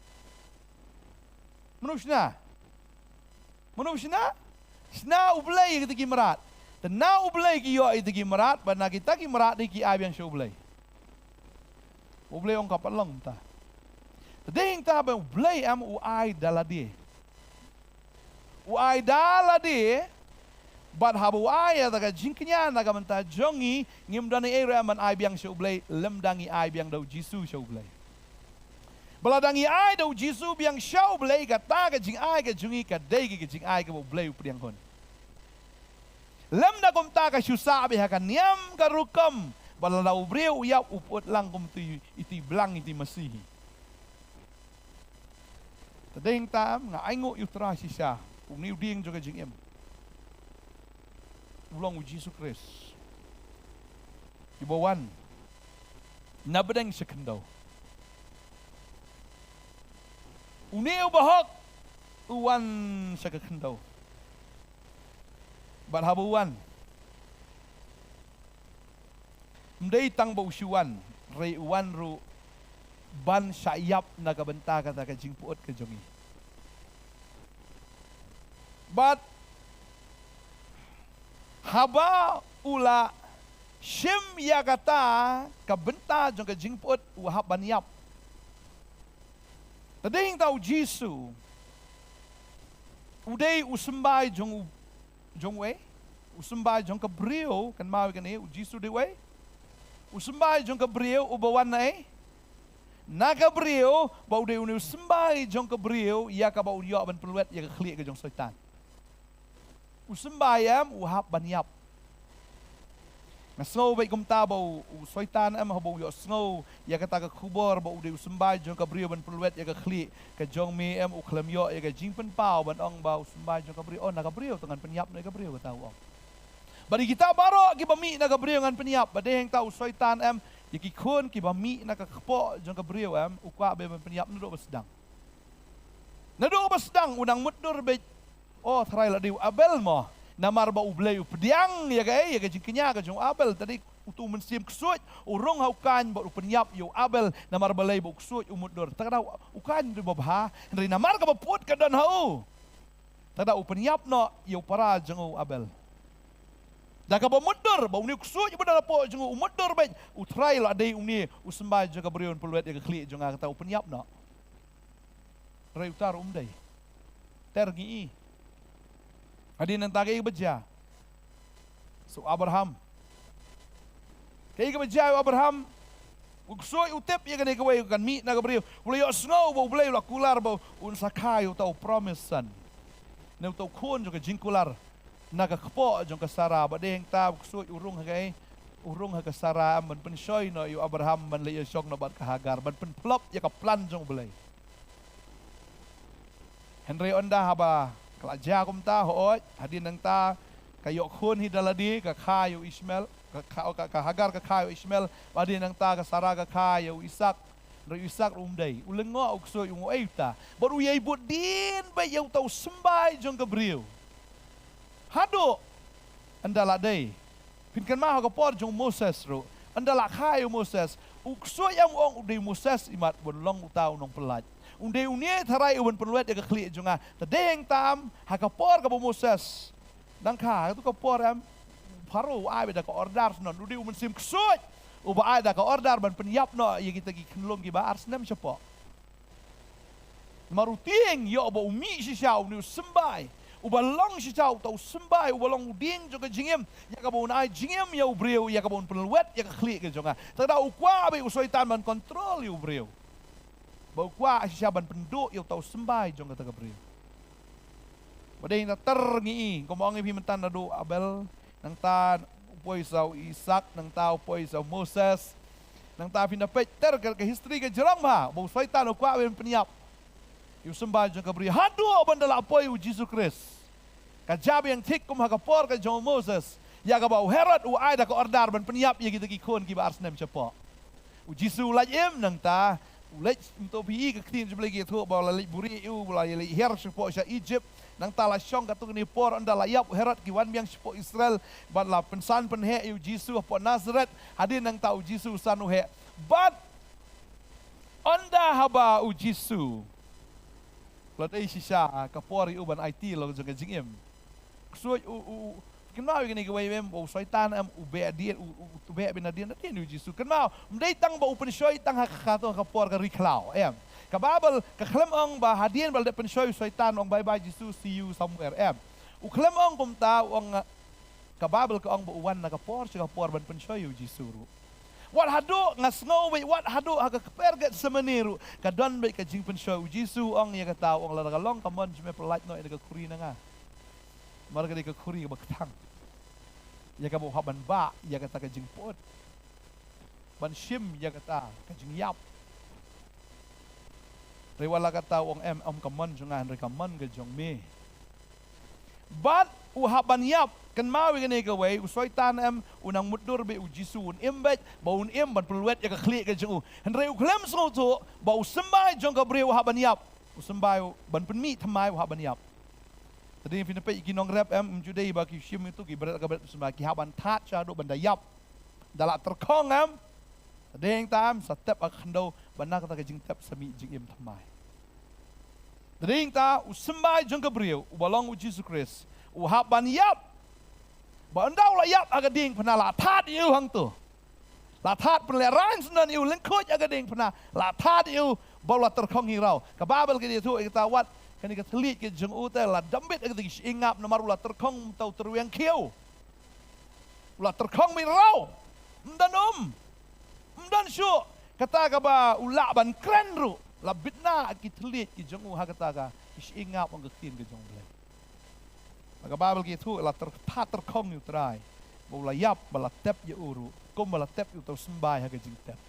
Mano shna? Mano shna? Shna u Blei ïa kita ki mrad. Te na u Blei ki ïoh ïa kita ki mrad, bad na kita ki mrad dei ki ai biang sha u Blei. U Blei ong ka pat long ta. Te dei hangta ba u Blei em u ai da lade. U ai da lade, bad haba u ai ïa kata ka jingkñia na ka bynta jong ngi, ngim don ei ruh em ban ai biang sha u Blei, lymda ngi ai biang da u Jisu sha u Blei. Ba lada ngi ai da u Jisu biang sha u Blei, kata ka jingai ka jong ngi ka dei ka jingai kaba u Blei u pdiang hun. Lymda kumta ka shu sah beit ha ka niam ka rukom, ba lada u briew u ïap u put lang kum iti, iti blang iti masi hi. Te dei hangta em nga ainguh ïa u Trai shisha, une u dieng jong ka jingim. U long u Jisu Khrist. Uba wan na pdeng sha khyndew. Une uba hok u wan sha ka khyndew. Bad haba u wan, ym dei tang ba u shu wan, hynrei u wan ruh ban shah ïap na ka bynta kata ka jingpyut ka jong ngi. Bad haba u la shim ïa kata ka bynta jong ka jingpyut, u hap ban ïap. Te dei hangta u Jisu u dei u symbai jong u, jong uei? U symbai jong ka briew, kynmaw ïa kane, u Jisu dei uei? U symbai jong ka briew uba wan na ei? Na ka briew, ba u dei une u symbai jong ka briew, ïa kaba u ïoh ban pynlwet ïa ka khlieh ka jong u Soitan. U symbai em u hap ban ïap. Nga sngew beit kumta ba u, u Soitan em haba u ïohsngew ïa kata ka khubor ba u dei u symbai jong ka briew ban pynlwet ïa ka khlieh ka jong me em, u khlem ïoh ïa ka jingpynpaw ban ong ba u symbai jong ka briew, oh, na ka briew te ngan pynïap noh ïa ka briew, kata u ong. Bad ïa kita baroh kiba mih na ka briew ngan pynïap. Bad dei hangta u Soitan em, ïa ki khun kiba mih na ka kpoh jong ka briew em, u kwah beit ban pynïap naduh ba sdang. Naduh ba sdang u nang mutdur beit. Oh, tharai la dei u Abel mo. Namar ba u Blei u pdiang ïa ka, ïa ka jingkñia ka jong u Abel. Te dei uto u mynsiem ksuid u rung ha u Kain bad u pynïap ïa u Abel. Namar balei? Ba u ksuid, u mutdur. Te ka dei u Kain u dei uba bha, hynrei namar kaba pyut ka don ha u, te ka dei u pynïap noh ïa u para jong u Abel. Da kaba mutdur, ba une u ksuid uba don hapoh jong u u mutdur beit, u tharai la dei une u symbai jong ka briew ban pynlwet ïa ka khlieh jong nga, kata u pynïap noh. Hynrei uta ruh um dei. Ter ngi i. Hadien nangta kaei kaba jia? So Abraham. Kaei kaba jia ïa u Abraham? U ksuid u tip ïa kane kawei kan mih na ka briew. U la ïohsngew ba u Blei u la kular ba un sa kha ïa uta u promise son, ne uta u khun jong ka jingkular na ka kpoh jong ka Sara. Bad dei hangta u ksuid u rung ha kaei? u rung ha ka Sara em ban pynshoi noh ïa u Abraham ban leit ïashong noh bad ka Hagar, ban pynphlop ïa ka plan jong U Blei. Hynrei ynda haba ka la jia kumta, hooid, hadien nangta ka ïoh khun hi da lade, ka kha ïa u Ishmael, ka kha, ka, ka Hagar ka kha ïa u Ishmael, bad hadien nangta ka Sara ka kha ïa u Isak. Hynrei u Isak ruh um dei, u lyngngoh, u ksuid, u ong ei uta. Bad u ïai bud dien beit ïa uta u symbai jong ka briew. Haduh ynda la dei. Phin kynmaw ha ka por jong u Moses ruh, ynda la kha ïa u Moses, u ksuid em u ong, u dei u Moses imat ban long uta u nongpyllait. U dei une tharai u ban pynlwet ïa ka khlieh jong nga. Te dei hangta em, ha ka por kaba u Moses dang kha, ha katu ka por em, u Pharaoh u ai beit da ka order, shen u dei u mynsiem ksuid uba ai da ka order ban pynïap noh ïa kita ki khyllung kiba ar snem shapoh. Namar u tieng ïoh ba u mih shisha une u symbai, uba long shisha uta u symbai, uba long u dieng jong ka jingim, ïa kaba un ai jingim ïa u briew, ïa kaba un pynlwet ïa ka khlieh ka jong nga. Te da u kwah beit u Soitan ban control ïa u briew, ba u kwah shisha ban pynduh ïa uta u symbai jong kata ka briew. Ba dei nangta ter ngi i, kumba ong i phi mynta, naduh u Abel, nangta u poi sa u Isak, nangta u poi sa u Moses. Nangta phin da peit ter ka, ka history ka jrong bha ba u Soitan u kwah ban pynïap ïa u symbai jong ka briew. Haduh ban da la poi u Jisu Khrist, ka jabieng thik kum ha ka por ka jong u Moses, ïa kaba u Herod u ai da ka order ban pynïap ïa kita ki khun kiba ar snem shapoh. U Jisu u leit im nangta, u leit, mynta phi i ka ktien jong U Blei ka ïathuh ba u la leit buhrieh ïa u, ba u la leit hiar shapoh sha Egypt. Nangta la shong katto katne por, ynda la ïap u Herod ki wan biang shapoh Israel, bad la pynsan pynheh ïa u Jisu hapoh Nazareth. Hadien nangta u Jisu u san u heh. Bad ynda haba u Jisu u la dei shisha ka por ïa u ban aiti la ka jong ka jingim, ksuid u, u, u, kynmaw ïa kane kawei em, ba u Soitan em u beh dien, u, u, u beh beit nadien, nadien ïa u Jisu. Kynmaw, ym dei tang ba u pynshoi tang ha ka, kato ka por ka ri khlaw em. Ka Baibl ka khlem ong ba hadien ba la dep pynshoi u Soitan ong bye bye Jisu, see you somewhere em. U khlem ong kumta, u ong, ka Baibl ka ong ba u wan na ka por sha ka por ban pynshoi ïa u Jisu ruh. Wat haduh, nga sngew beit, wat haduh ha ka kper Getsemane ruh ka don beit ka jingpynshoi. U Jisu u ong ïa kata, u ong lada ka long ka mon jong me, pyllait noh ïa ka khuri na nga. Namar ka dei ka khuri kaba kthang, ïa kaba u hap ban bah ïa kata ka jingput, ban shim ïa kata ka jingïap. Hynrei wat la katta u ong em, ym ka mon jong nga hynrei ka mon ka jong me. Bad u hap ban ïap. Kynmaw ïa kane kawei, u Soitan em u nang mutdur beit, u Jisu un im beit, ba un im ban pynlwet ïa ka khlieh ka jong u. Hynrei u khlem sngewthuh ba u symbai jong ka briew u hap ban ïap. U symbai u ban pynmih thymmai u hap ban ïap. Te dei phin peit ki nongrep em, ym ju dei ba ki shim ïa uto ki bret ka bret u symbai, ki hap ban thad shaduh ban da ïap. Da la tyrkhong em, te dei hangta em sa tep ha ka khyndew, ba na kata ka jingtep sa mih jingim thymmai. Te dei hangta u symbai jong ka briew uba long u Jisu Khrist u hap ban ïap. Ba ynda u la ïap ha ka diengphna, la thad ïa u hangto. La thad, pynlehraiñ syndon ïa u, lyngkhuid ha ka diengphna, la thad ïa u, ba u la tyrkhong hi raw. Ka Baibl ka ïathuh ïa kata, wat kane ka thylliej ka jong u te la dambit ha kata ki shyiap namar u la tyrkhong mynta u tyrwiang khiew. U la tyrkhong beit raw. Ym don um. Ym don shuh kata kaba u lah ban kren ruh. La bit na ki thylliej ki jong u ha kata ka, ki shyiap ong ka ktien ka jong U Blei. Ba ka Baibl ka ïathuh, la tyr-, thad tyrkhong ïa u Trai, ba u la ïap, ba la tep ïa u ruh, kumba la tep ïa uta u symbai ha ka jingtep.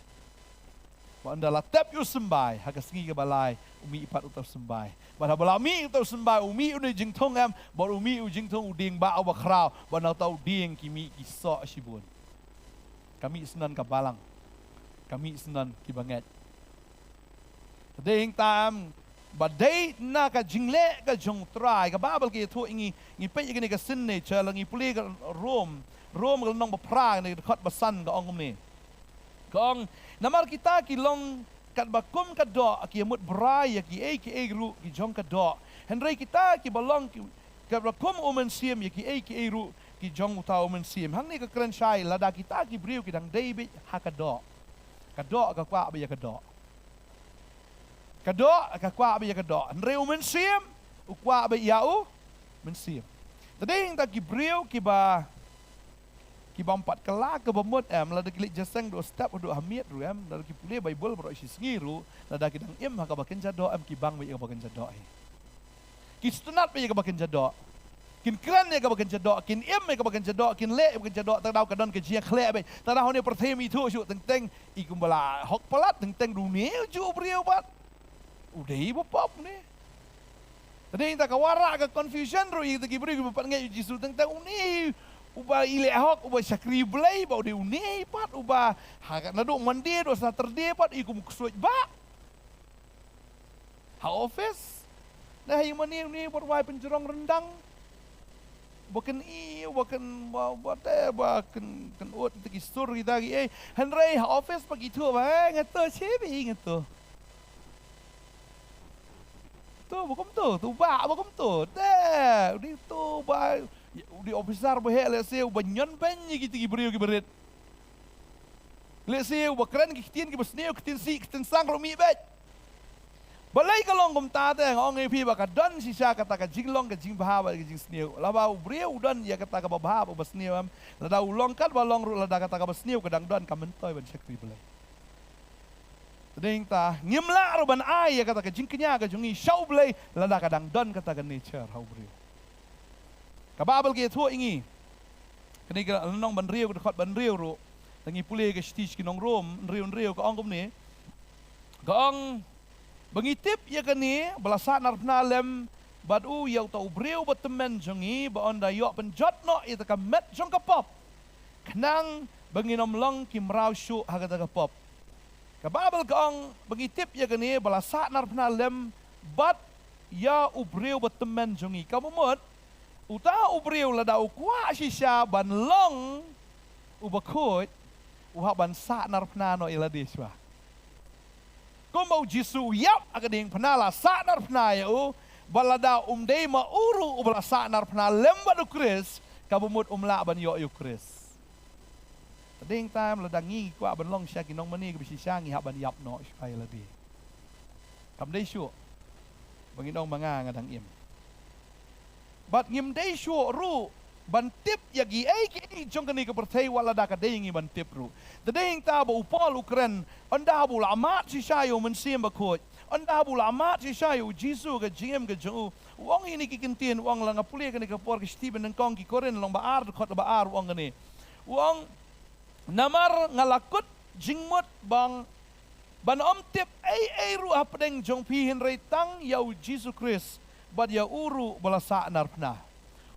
Ba ynda la tep ïa u symbai ha ka sngi kaba lai, u mih pat uta u symbai. Bad haba la mih uta u symbai, u mih une u jingthung em, bad u mih u jingthung u dieng bah uba khraw, bad na uta u dieng ki mih ki soh shibun. Ka mih syndon ka balang. Ka mih syndon ki bangeit. Te dei hangta em, ba dei na ka jingleh ka jong u Trai, ka Baibl ka ïathuh ïa ngi, ngi peit ïa kane ka signature, lada ngi pule ka Rom, Rom ka lynnong ba phra, kane ka dkhot ba san ka ong kumne. Ka ong, namar kita ki long katba kum ka doh, ki ïamut brai ïa kiei kiei ruh ki jong ka doh. Hynrei kita kiba long ki, katba kum u Mynsiem, ïa kiei kiei ruh ki jong uta u Mynsiem. Hangne ka kren shai, lada kita ki briew ki dang dei beit ha ka doh, ka doh ka kwah beit ïa ka doh. Ka doh ka kwah beit ïa ka doh. Hynrei u Mynsiem u kwah beit ïa u Mynsiem. Te dei hangta ki briew kiba, ki bym pat kylla kaba mut em, lada ki leit jingïaseng haduh step haduh ha miet ruh em, lada ki pule Baibl baroh shi sngi ruh, lada ki dang im ha kaba kynja doh em, ki bang beit ïa kaba kynja doh hi. Ki sngewtynnat beit ïa kaba kynja doh. Kin kren ïa kaba kin jadoh, kin im ïa kaba kin jadoh, kin leh ïa kaba kin jadoh, tang daw ka don ka jingkhleh beit. Tang daw ha une pyrthei ym ithuh shuh, teng teng i kumba la hok palat, teng teng da une u juh briew pat. U dei ba pop ne. Tang teng ta ka wanrah ka confusion ruh ïa kita ki briew kiba pat ngeit ïa u Jisu, teng teng une uba i leh hok, uba shakri Blei, ba u dei une pat uba ha ka naduh Monday haduh Saturday pat i kum ksuid ba ha office. Na ha ïing mane une ba rwai pynjrong ryndang. Ba kan i, ba kan, ba, ba te, ba kan, kan ut kita ki sur kita ki ei. Hynrei ha office ba ki thuh ba, eh, nga to, che ba i nga to. To ba kum to, to ba, ba kum to. Te, u dei to ba, u dei officer ba heh lehse uba ñion beiñ ïa kita ki briew kiba rit. Lehse uba kren ki ktien kiba sniew, ktien sih, ktien sang ruh mih beit. Balei ka long kumta te, nga ong ïa phi ba ka don shisha kata ka jinglong ka jingbha bad ka jingsniew. Lada u briew u don ïa kata kaba bha bad ba sniew em, lada u long katba long ruh, lada kata kaba sniew ka dang don, ka myntoi ban shakri Blei. Teng teng ta ngim lah ruh ban ai ïa kata ka jingkñia ka jong ngi sha u Blei lada ka dang don kata ka nature ha u briew. Ka Baibl ka ïathuh ïa ngi, kane ka lynnong ba hynriew, ka dkhot ba hynriew ruh, tang ngi pule ka shithi sha ki nong Rom hynriew hynriew, ka ong kumne. Ka ong, ba ngi tip ïa kane ba la sahnarphna lem bad u ïa uta u briew ba tymmen jong ngi, ba un da ïoh pynjot noh ïa kata ka met jong ka pop, khnang ba ngin ym long ki mraw shuh ha kata ka pop. Ka Baibl ka ong ba ngi tip ïa kane ba la sahnarphna lem bad ïa u briew ba tymmen jong ngi. Kaba mut, uta u briew lada u kwah shisha ban long uba khuid, u hap ban sahnarphna noh ïa lade shuwa. Kumba u Jisu u ïap ha ka diengphna, la sahnarphna ïa u, ba lada um dei ma u ruh uba la sahnarphna lem bad u Khrist, kaba mut um lah ban ïoh ïa u Khrist. Teng teng ta lada ngi kwah ban long shisha ki nongmane kiba shisha, ngi hap ban ïap noh shuwa ïa lade. Kam dei shuh ba ngin ong ma nga, nga dang im. Bad ngim dei shuh ruh ban tip ïa kiei kiei jong kane ka pyrthei wat lada ka dei ngi ban tip ruh. Teng teng ta ba u Paul u kren, ynda ba u la mad shisha ïa u Mynsiem Bakhuid, ynda ba u la mad shisha ïa u Jisu, ka jingim ka jong u, u ong ïa kine ki kyntien, u ong, la nga pule kane ka por, ka shithi ba nyngkong ki Korinth lynnong ba ar, dkhot ba ar, u ong kane. U ong, namar nga la kut jingmut ba ban ym tip ei ei ruh hapdeng jong phi, hynrei tang ïa u Jisu Khrist bad ïa u ruh ba la sahnarphna.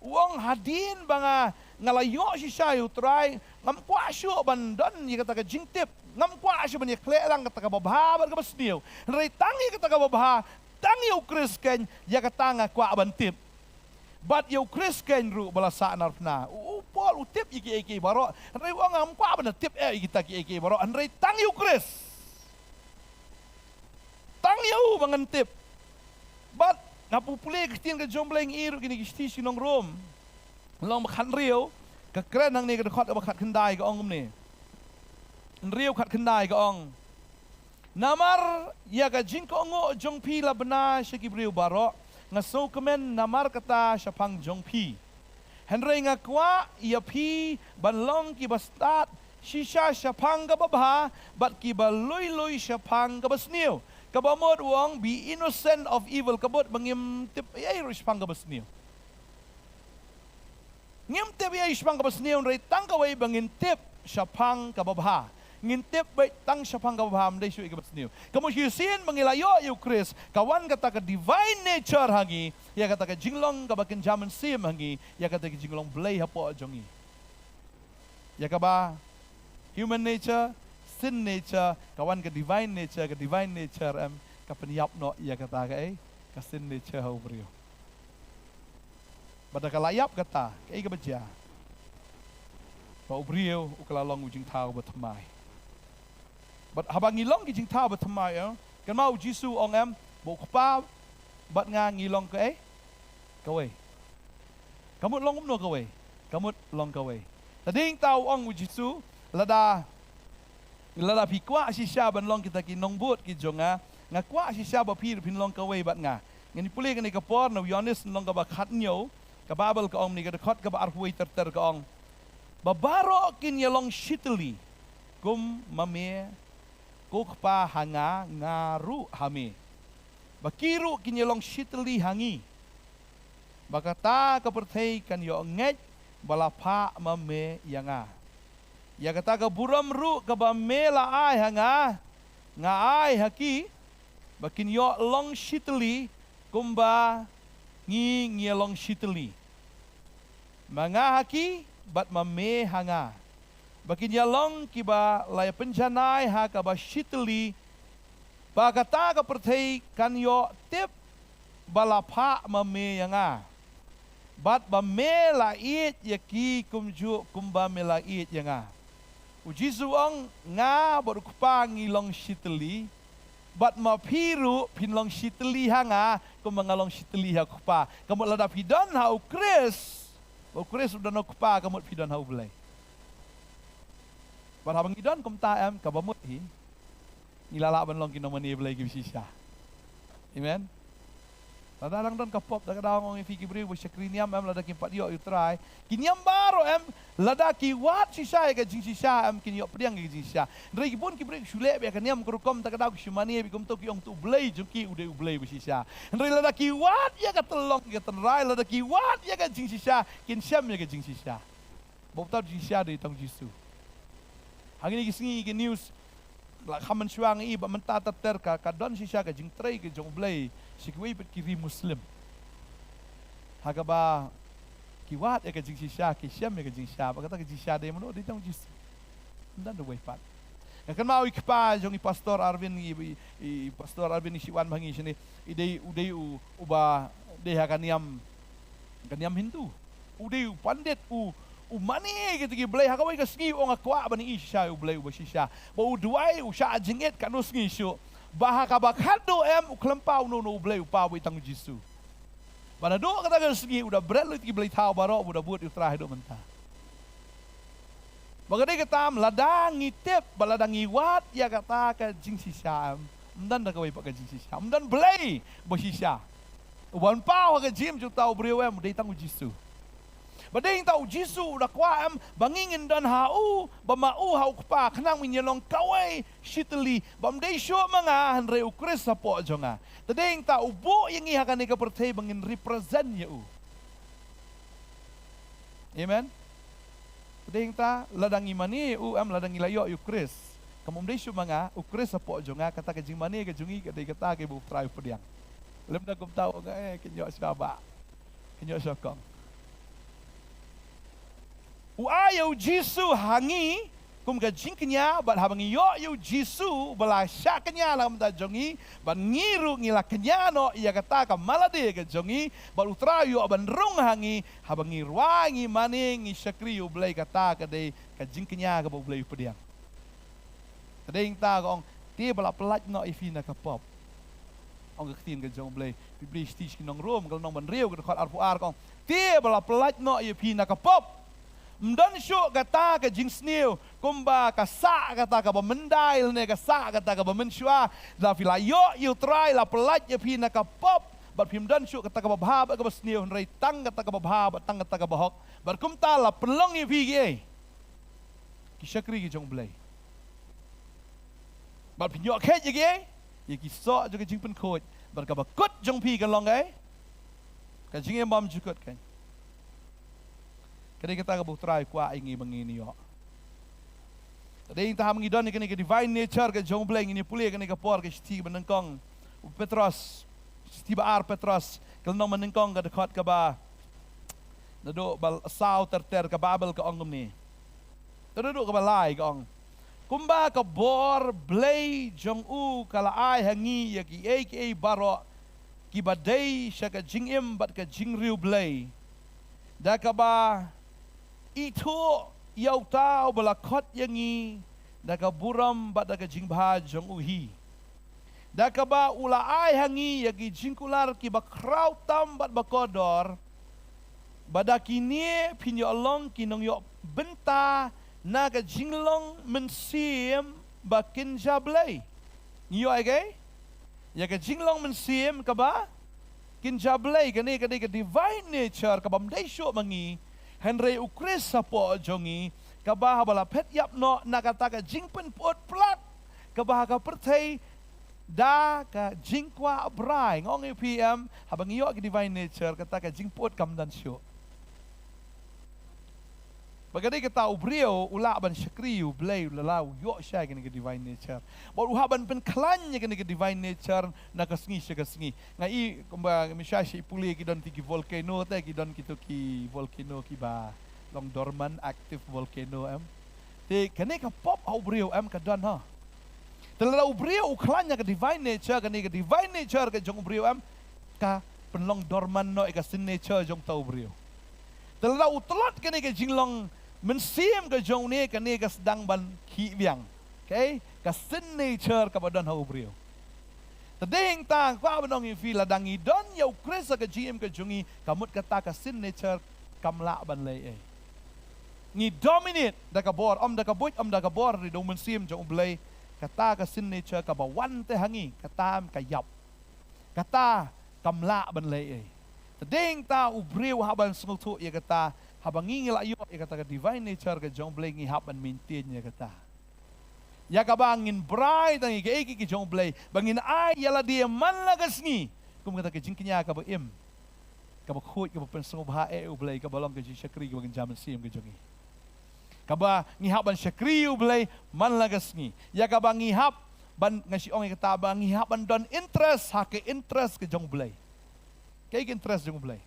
U ong, hadien ba nga, nga la ïoh shisha ïa u Trai, ngam kwah shuh ban don ïa kata ka jingtip, ngam kwah shuh ban ïakhleh lang kata kaba bha bad kaba sniew. Hynrei tang ïa kata kaba bha, tang ïa u Khrist keiñ, ïa kata nga kwah ban tip. Bad ïa u Khrist keiñ ruh ba la sahnarphna. U, u Paul u tip ïa kiei kiei baroh, hynrei u ong, ngam kwah ban da tip eh ïa kita kiei kiei baroh, hynrei tang ïa u Khrist. Tang ïa u ba ngan tip. Bad nga pu pule ka ktien ka jong U Blei, ngi i ruh kine ki shithi sha ki nong Rom lynnong ba khathynriew, ka kren hangne, ka dkhot ba khatkhyndai, ka ong kumne. Hynriew khatkhyndai, ka ong, namar ïa ka jingkohnguh jong phi la bna sha ki briew baroh, nga sngewkmen namar kata shaphang jong phi. Hynrei nga kwah ïa phi ban long kiba stad shisha shaphang kaba bha, bad kiba lui lui shaphang kaba sniew. Kaba mut u ong, be innocent of evil, kaba mut ba ngim tip ei ei ruh shaphang kaba sniew. Ngim tip ei ei shaphang kaba sniew, hynrei tang kawei ba ngin tip shaphang kaba bha. Ngin tip beit tang shaphang kaba bha, ym dei shuh ïa kaba sniew. Ka mut shisien ba ngi la ïoh ïa u Khrist, ka wan kata ka divine nature ha ngi, ïa kata ka jinglong kaba kynja mynsiem ha ngi, ïa kata ka jinglong Blei hapoh jong ngi. Ïa kaba human nature, sin nature, ka wan ka divine nature, ka divine nature, em, ka pynïap noh ïa kata ka, eh, ka sin nature ha u briew. Bad da ka la ïap kata, kaei kaba jia? Ba u briew u ka la long u jingthaw ba thymmai. Bad haba ngi long ki jingthaw ba thymmai, eh, kynmaw u Jisu u ong em, ba u Kpa bad nga ngi long kaei? Kawei. Ka mut long kumno kawei? Ka mut long kawei. Teng teng ta u ong u Jisu, lada, lada phi kwah shisha ban long kita ki nongbud ki jong nga, nga kwah shisha ba phi ruh phin long kawei bad nga. Ngan ïa pule kane ka por na u Ïoannis lynnong kaba khathynñiew, ka Baibl ka ong kumne, ka dkhot kaba arphew wei ter ter, ka ong, ba baroh kin ïa long shitylli, kum ma me, ko Kpa, ha nga, nga ruh ha me. Ba ki ruh kin ïa long shitylli ha ngi. ba kata ka pyrthei kan ïoh ngeit ba la phah ma me ïa nga. Ïa kata ka burom ruh kaba me la ai ha nga, nga ai ha ki, ba kin ïoh long shitylli kumba ngi ngi long shitylli, ma nga ha ki bad ma me ha nga, ba kin ïa long kiba la ïa pynjanai ha kaba shitylli, ba kata ka pyrthei kan ïoh tip ba la phah ma me ïa nga, bad ba me la ïeit ïa ki kumjuh kumba me la ïeit ïa nga. U Jisu u ong, nga bad u Kpa ngi long shitylli, bad ma phi ruh phin long shitylli ha nga kumba nga long shitylli ha u Kpa. Ka mut lada phi don ha u Khrist, ba u Khrist u don ha u Kpa, ka mut phi don ha u Blei. Bad haba ngi don kumta em, kaba mut hi, ngi la lah ban long ki nongmane Blei kiba shisha. Amen. Lada dang don ka pop, da ka daw ong ïa phi ki briew ba shakri niam em, lada kim pat ïoh ïa u Trai, ki niam baroh em, lada ki wad shisha ïa ka jingshisha em, kin ïoh pdiang ïa ka jingshisha. Hynrei ki bun ki briew ki shu leh beit ïa ka niam ka rukom, da ka daw ki shu mane beit kumto, ki ong to u Blei jong ki u dei u Blei ba shisha. Hynrei lada ki wad ïa ka tyllong ka tynrai, lada ki wad ïa ka jingshisha, kin shem ïa ka jingshisha. Ba uta u jingshisha dei tang u Jisu. Hangne ki sngi ki news la kham mynshuwa ngi i ba mynta ter ter ka, ka don shisha ka jingtrei ka jong u Blei sha kiwei pat ki ri Muslim. Ha kaba ki wad ïa ka jingshisha, ki shem ïa ka jingshisha, ba kata ka jingshisha dei mano, dei tang u Jisu. Ym don da uwei pat. Nga kynmaw i kpa jong i Pastor Arvin, i, i, i Pastor Arvin i shiwan ba ngi shane, i dei, u dei u, uba dei ha ka niam, ka niam Hindu. U dei u pandit, u, u mane ïa kita ki blei, ha kawei ka sngi u ong nga kwah ban ïohi shisha ïa u Blei uba shisha. Ba u duwai, u shah jingit katno sngi shuh. Ba ha kaba khatduh em u khlem paw uno uno u blei, u paw beit tang u Jisu. Ba naduh kata ka sngi u da bret lut ïa ki blei thaw baroh, u da bud ïa u Trai haduh mynta. Ba ka dei kata em, lada ngi tip, ba lada ngi wad ïa kata ka jingshisha em, ym don da kawei pat ka jingshisha, ym don blei ba shisha uban paw ha ka jingim jong uta u briew em, u dei tang u Jisu. Ba dei tang u Jisu u da kwah em ba ngi ngin don ha u, ba ma u ha u Kpa, khnang ba ngin ïa long kawei shi tylli, ba ym dei shuh ma nga hynrei u Khrist hapoh jong nga. Te dei tang u buh ïa ngi ha kane ka pyrthei ba ngin represent ïa u. Amen. Te dei tang lada ngi mane ïa u em, lada ngi la ïoh ïa u Khrist, kam ym dei shuh ma nga, u Khrist hapoh jong nga, kata ka jingmane ka jong ngi ka dei kata kaba u Trai u pdiang. Lymda kumta u ong, eh, kin ïoh shuwa bah, kin ïoh shuwa kong. U ai ïa u Jisu ha ngi kum ka jingkñia, bad haba ngi ïoh ïa u Jisu ba la shah kñia na ka bynta jong ngi, bad ngi ruh ngi la kñia noh ïa kata ka malade ka jong ngi, bad u Trai u ïoh ban rung ha ngi, haba ngi rwai, ngi mane, ngi shakri ïa u Blei, kata ka dei ka jingkñia kaba u Blei u pdiang. Te dei tang ka ong, te ba la pyllait noh ïa phi na ka pop. Ong ka ktien ka jong u Blei, phi briew shiti sha ki nong Rom, ka lynnong ba hynriew, ka dkhot arphew ar, ka ong, te ba la pyllait noh ïa phi na ka pop. Ym don shuh kata ka jingsniew kumba ka sah kata kaba myndai lane ka sah kata kaba mynshuwa. Lada phi la ïoh ïa u Trai, la pyllait ïa phi na ka pop, bad phim don shuh kata kaba bha bad kaba sniew, hynrei tang kata kaba bha bad tang kata kaba hok. Bad kumta la pynlong ïa phi kiei? Ki shakri ki jong u Blei. Bad phin ïoh kheit ïa kiei? Ïa ki soh jong ka jingpynkhuid. Bad kaba kut jong phi kan long kaei? Ka jingim bymjukut kan. Ka dei kata kaba u Trai u kwah ïa ngi ba ngin ïoh. Te dei tang haba ngi don ïa kane ka divine nature ka jong u Blei, ngin ïa pule ïa kane ka por, ka shithi ba nyngkong u Petros, shithi ba ar Petros, ka lynnong ba nyngkong, ka dkhot kaba naduh ba saw ter ter. Ka Baibl ka ong kumne. Te naduh kaba lai ka ong, kumba ka bor Blei jong u ka la ai ha ngi ïa kiei kiei baroh kiba dei sha ka jingim bad ka jingriewblei, da kaba ithuh ïa uta uba la khot ïa ngi da ka burom bad da ka jingbha jong u hi. Da kaba u la ai ha ngi ïa ki jingkular kiba khraw tam bad ba kordor, ba da kine phin ïoh long ki nongïoh bynta na ka jinglong mynsiem ba kynja blei. Ngi ïoh ïa kaei? Ïa ka jinglong mynsiem kaba kynja blei. Kane ka dei ka divine nature kaba ym dei shuh ma ngi, hynrei u Khrist hapoh jong ngi, kaba haba la phet ïap noh na kata ka jingpynput plat kaba ha ka pyrthei da ka jingkwah brai. Nga ong ïa phi em, haba ngi ïoh ka divine nature, kata ka jingpyut kam don shuh. Ba ka dei kata u briew u lah ban shakri ïa u Blei, u la lah u ïoh shai kane ka divine nature. Bad u hap ban pynkhlaiñ ïa kane ka divine nature na ka sngi sha ka sngi. Nga i kumba mynshwa sha i pule ki don ki, ki volcano te, ki don kito ki volcano kiba long dormant, active volcano em. Te kane ka pop ha u briew em, ka don ha. Te lada u briew u khlaiñ ïa ka divine nature, kane ka divine nature ka jong u briew em, ka pynlong dormant noh ïa ka sin nature jong uta u briew. Te lada u tlot kane ka jinglong mynsiem ka jong une, kane ka sdang ban khih biang. Okay? Ka sin nature kaba don ha u briew. Te dei hangta nga kwah ban ong ïa phi, lada ngi don ïa u Khrist ha ka jingim ka jong ngi, ka mut kata ka sin nature kam lah ban leh ei. Ngi dominate da ka bor, ym da ka buit, ym da ka bor, hynrei da u mynsiem jong u Blei. Kata ka sin nature kaba wan te ha ngi, kata em ka ïap. Kata kam lah ban leh ei. Te dei hangta u briew u hap ban sngewthuh ïa kata, haba ngi, ngi la ïoh ïa kata ka divine nature ka jong u Blei, ngi hap ban maintain ïa kata. Ïa kaba ngin brai tang ïa kaei kaei ka jong u Blei, ba ngin ai ïa lade man la ka sngi kum kata ka jingkñia kaba im, kaba khuid, kaba pynsngewbha ïa u Blei, kaba long ka jingshakri kaba kynja mynsiem ka jong ngi. Kaba ngi hap ban shakri ïa u Blei man la ka sngi. Ïa kaba ngi hap ban, nga shu ong ïa kata, ba ngi hap ban don interest ha ka interest ka jong u Blei. Kaei ka interest jong u Blei?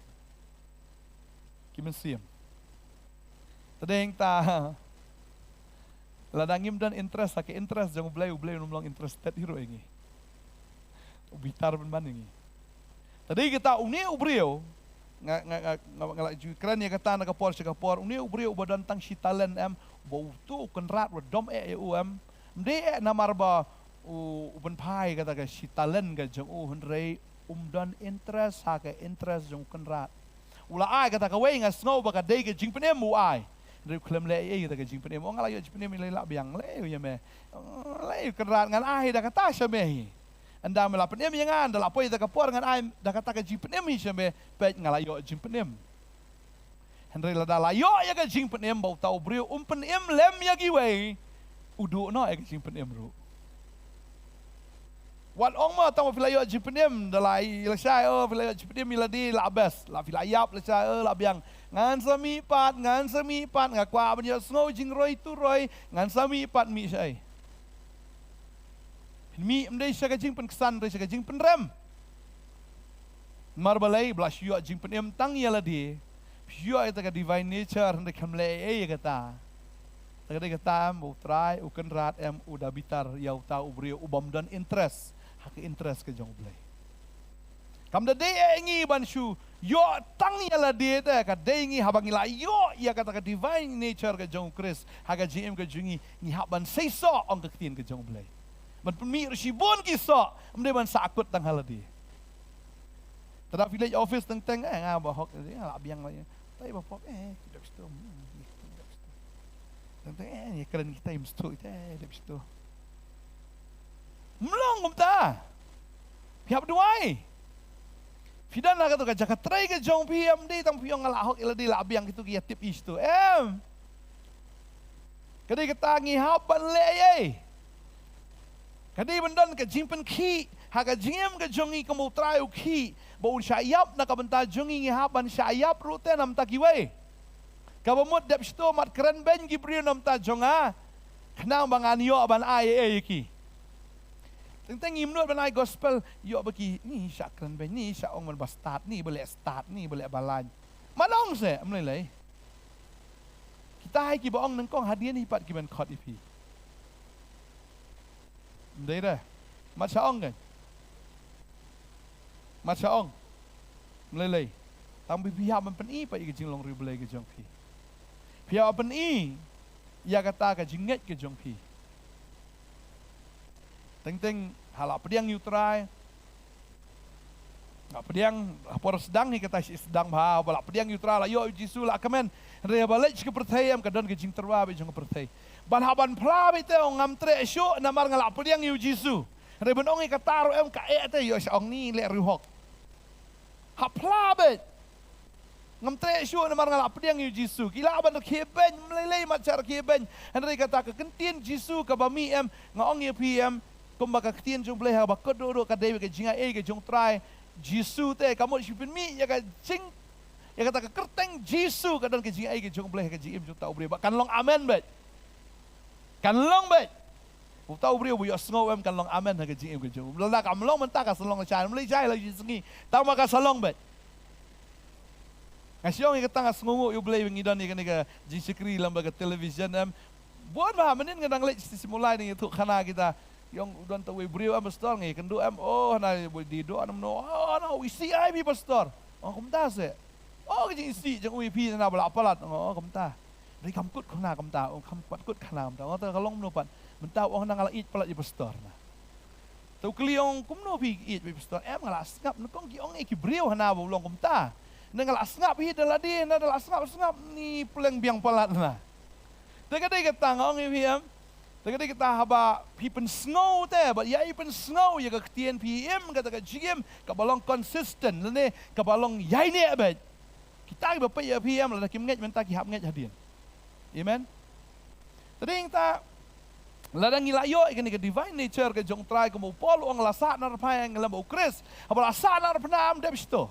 Ki mynsiem. Te dei hangta, lada ngim don interest ha ka interest jong u Blei, u Blei um long interested hi ruh ïa ngi. U bitar ban ban ïa ngi. Te dei kata une u briew, nga, nga, nga, nga, nga la ju kren ïa kata na ka por sha ka por, une u briew uba don tang shi talent em, uba uto u kynrad u dom eh ïa u em. Ym dei eh namar ba u, u pynphai kata ka shi talent ka jong u, hynrei um don interest ha ka interest jong u kynrad. U la ai kata kawei, nga sngew ba ka dei ka jingpynim u ai. Hynrei u khlem leh ei ei kata ka jingpynim. Oh, nga la ïoh jingpynim, lei lah biang, lei ïa me. Lei u kynrad, ngan ai da kata sha me hi. Ynda me la pynim ïa nga, ynda la poi da ka por ngan ai da kata ka jingpynim hi sha me, peit nga la ïoh jingpynim. Hynrei lada la ïoh ïa ka jingpynim ba uta u briew um pynim lem ïa kiwei, u duh noh ïa ka jingpynim ruh. Wat ong mo tang ba phi la ïoh jingpynim, da la i lashai, oh, phi la ïoh jingpynim ïa lade, la best, la phi la ïap lashai, oh, la biang. Ngan sa mih pat, ngan sa mih pat, nga kwah ban ïohsngew jingroi turoi, ngan sa mih pat, mih shai. Phin mih ym dei sha ka jingpynksan, hynrei sha ka jingpynrem. Namar balei? Ba la shu ïoh jingpynim tang ïa lade. Phi shu ïoh ïa kata ka divine nature, hynrei khlem leh ei ei ïa kata. Te ka dei kata em, ba u Trai u kynrad em, u da bitar ïa uta u briew u bym don interest ha ka interest ka jong u Blei. Kam da dei eh ngi ban shu ïoh tang ïa lade te, ka dei ngi haba ngi la ïoh ïa kata ka divine nature ka jong u Khrist ha ka jingim ka jong ngi, ngi hap ban sei soh, ong ka ktien ka jong u Blei. Ban pynmih ruh shibun ki soh, ym dei ban sahkut tang ha lade. Te da phi leit office teng teng, eh, nga ba hok, eh, nga lah biang la ïa. Te ba pop, eh, ki dep sdom, hmm, ki dep sdom. Teng teng, eh, ïa kren kita im sdom, eh, dep sdom. Ym long kumta. Phi hap duwai. Phi don ha kato ka jaka trei ka jong phi, ym dei tang phi ong nga lah hok ïa lade lah biang, kito ki ïa tip i sdom. Em. Ka dei kata ngi hap ban leh ei ei. Ka dei ban don ka jingpynkhih ha ka jingim ka jong ngi, kum u Trai u khih ba un shah ïap na ka bynta jong ngi, ngi hap ban shah ïap ruh te na bynta kiwei. Kaba mut dep sdom mat kren beiñ ki briew na bynta jong nga, khnang ba ngan ïoh ban ai ei ei ïa ki. Teng teng ngim nud ban ai gospel, ïoh ba ki, ni shah kren beiñ, ni shah ong ban ba stad, ni ba leh stad, ni ba leh ba lain. Mat ong se, ym lei lei. Kita hi kiba ong nyngkong, hadien hi pat ki ban khot ïa phi. Ym dei re. Mat shah ong kan? Mat shah ong. Ym lei lei. Tang ba phi hap ban pyni pat ïa ka jinglong riewblei ka jong phi. Phi hap ban pyni ïa kata ka jingngeit ka jong phi. Teng teng ha la pdiang ïa u Trai. Nga pdiang, ha por sdang hi kata shi sdang bha, ba la pdiang ïa u Trai, la ïoh ïa u Jisu, la kmen. Hynrei ba leit sha ka pyrthei em, ka don ka jingtyrwa bad jong ka pyrthei. Ban hap ban phla bad te ong ngam treh shuh namar nga la pdiang ïa u Jisu. Hynrei ban ong ïa kata ruh em, ka eh te ïoh sha ong ni leh riewhok. Hap phla bad. Ngam treh shuh namar nga la pdiang ïa u Jisu. Ki lah ban rkhie beiñ, ym lei lei mat shah rkhie beiñ. Hynrei kata ka kyntien Jisu kaba mih em, nga ong ïa phi em. Kumba ka ktien jong U Blei haba kut duh duh ka dei ka jingaiei ka jong U Trai Jisu te, ka mut shu pynmih ïa ka jing, ïa kata ka kyrteng Jisu ka don ka jingaiei ka jong U Blei ha ka jingim jong uta u briew. Ba kan long amen beit. Kan long beit. Uta u briew ba ïohsngew em kan long amen ha ka jingim ka jong u. Lada kam long mynta ka sa long lashai, ym lei shai la shi sngi. Tangba ka sa long beit. Nga shu ong ïa kata, nga sngewnguh ïa U Blei ba ngi don ïa kane ka jingshakri lyngba ka television em. Bun ba mynnin nga dang leit sha Simulai ne ïathuh khana kita. Ïa ong u don ta uwei u briew em pastor, nga ïakynduh em. Oh, hana uwei dei doh, hana mano. Oh, hana u isih ai phi pastor. Ong kumta seh. Oh, ka jingisih jong u ïa phi hana ba la palat. Ong, oh, kumta. Dei kam kut khana kumta, ong kam pat kut khana kumta. Ong ta ka long mano pat. Mynta ong hana nga la ïeit palat ïa pastor na. Te u kylli ong kumno phi ïeit ïa pastor? Em nga la sngap, nyngkong ki ong ïa ki briew hana ba u long kumta. Na nga la sngap hi da lade, na da la sngap sngap ni pleng biang palat na. Te ka dei kata nga ong ïa phi em. Te ka dei kata haba phi pynsngew te, ba ïa i pynsngew ïa ka ktien phi im, kata ka jingim kaba long consistent, lane kaba long ïaineh beit. Kita kiba peit ïa phi em, lada kim ngeit mynta ki hap ngeit hadien. Amen. Te dei ta, lada ngi la ïoh ïa kane ka divine nature ka jong U Trai, kumba u Paul u ong la sahnarphna ïa ngi lem bad U Khrist. Haba la sahnarphna ym dep shito.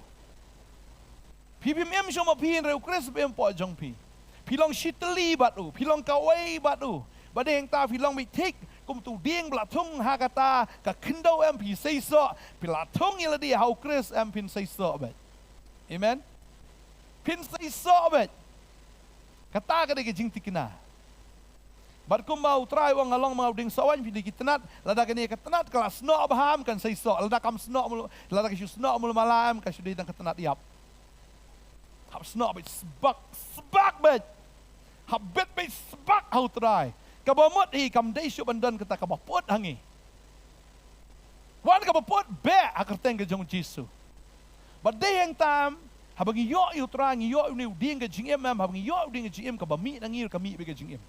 Phi phim im shong ma phi, hynrei U Khrist ba im hapoh jong phi. Phi long shitylli bad u, phi long kawei bad u. Ba dei hangta phi long beit thik kum utu u dieng ba la thung ha kata ka khyndew em, phi seisoh, phi la thung ïa lade ha U Khrist em, phin seisoh beit. Amen. Phin seisoh beit. Kata ka dei ka jingthikna. Bad kumba U Trai u ong, nga long ma nga u dieng sohwaiñ, phi dei ki tnat. Lada kane ka tnat ka la snoh bha em kan seisoh. Lada kam snoh mul-, lada ka shu snoh mul mala em, ka shu dei tang ka tnat ïap. Hap snoh beit sbak, sbak beit. Hap bit beit sbak ha U Trai. Kaba mut hi kam dei shuh ban don kata kaba put ha ngi. Wan kaba put beit ha kyrteng ka jong U Jisu. Bad dei hangta em, haba ngi ïoh ïa U Trai, ngi ïoh ïa une u dieng ka jingim em, haba ngi ïoh ïa u dieng ka jingim, kaba mih na ngi ruh ka mih beit ka jingim.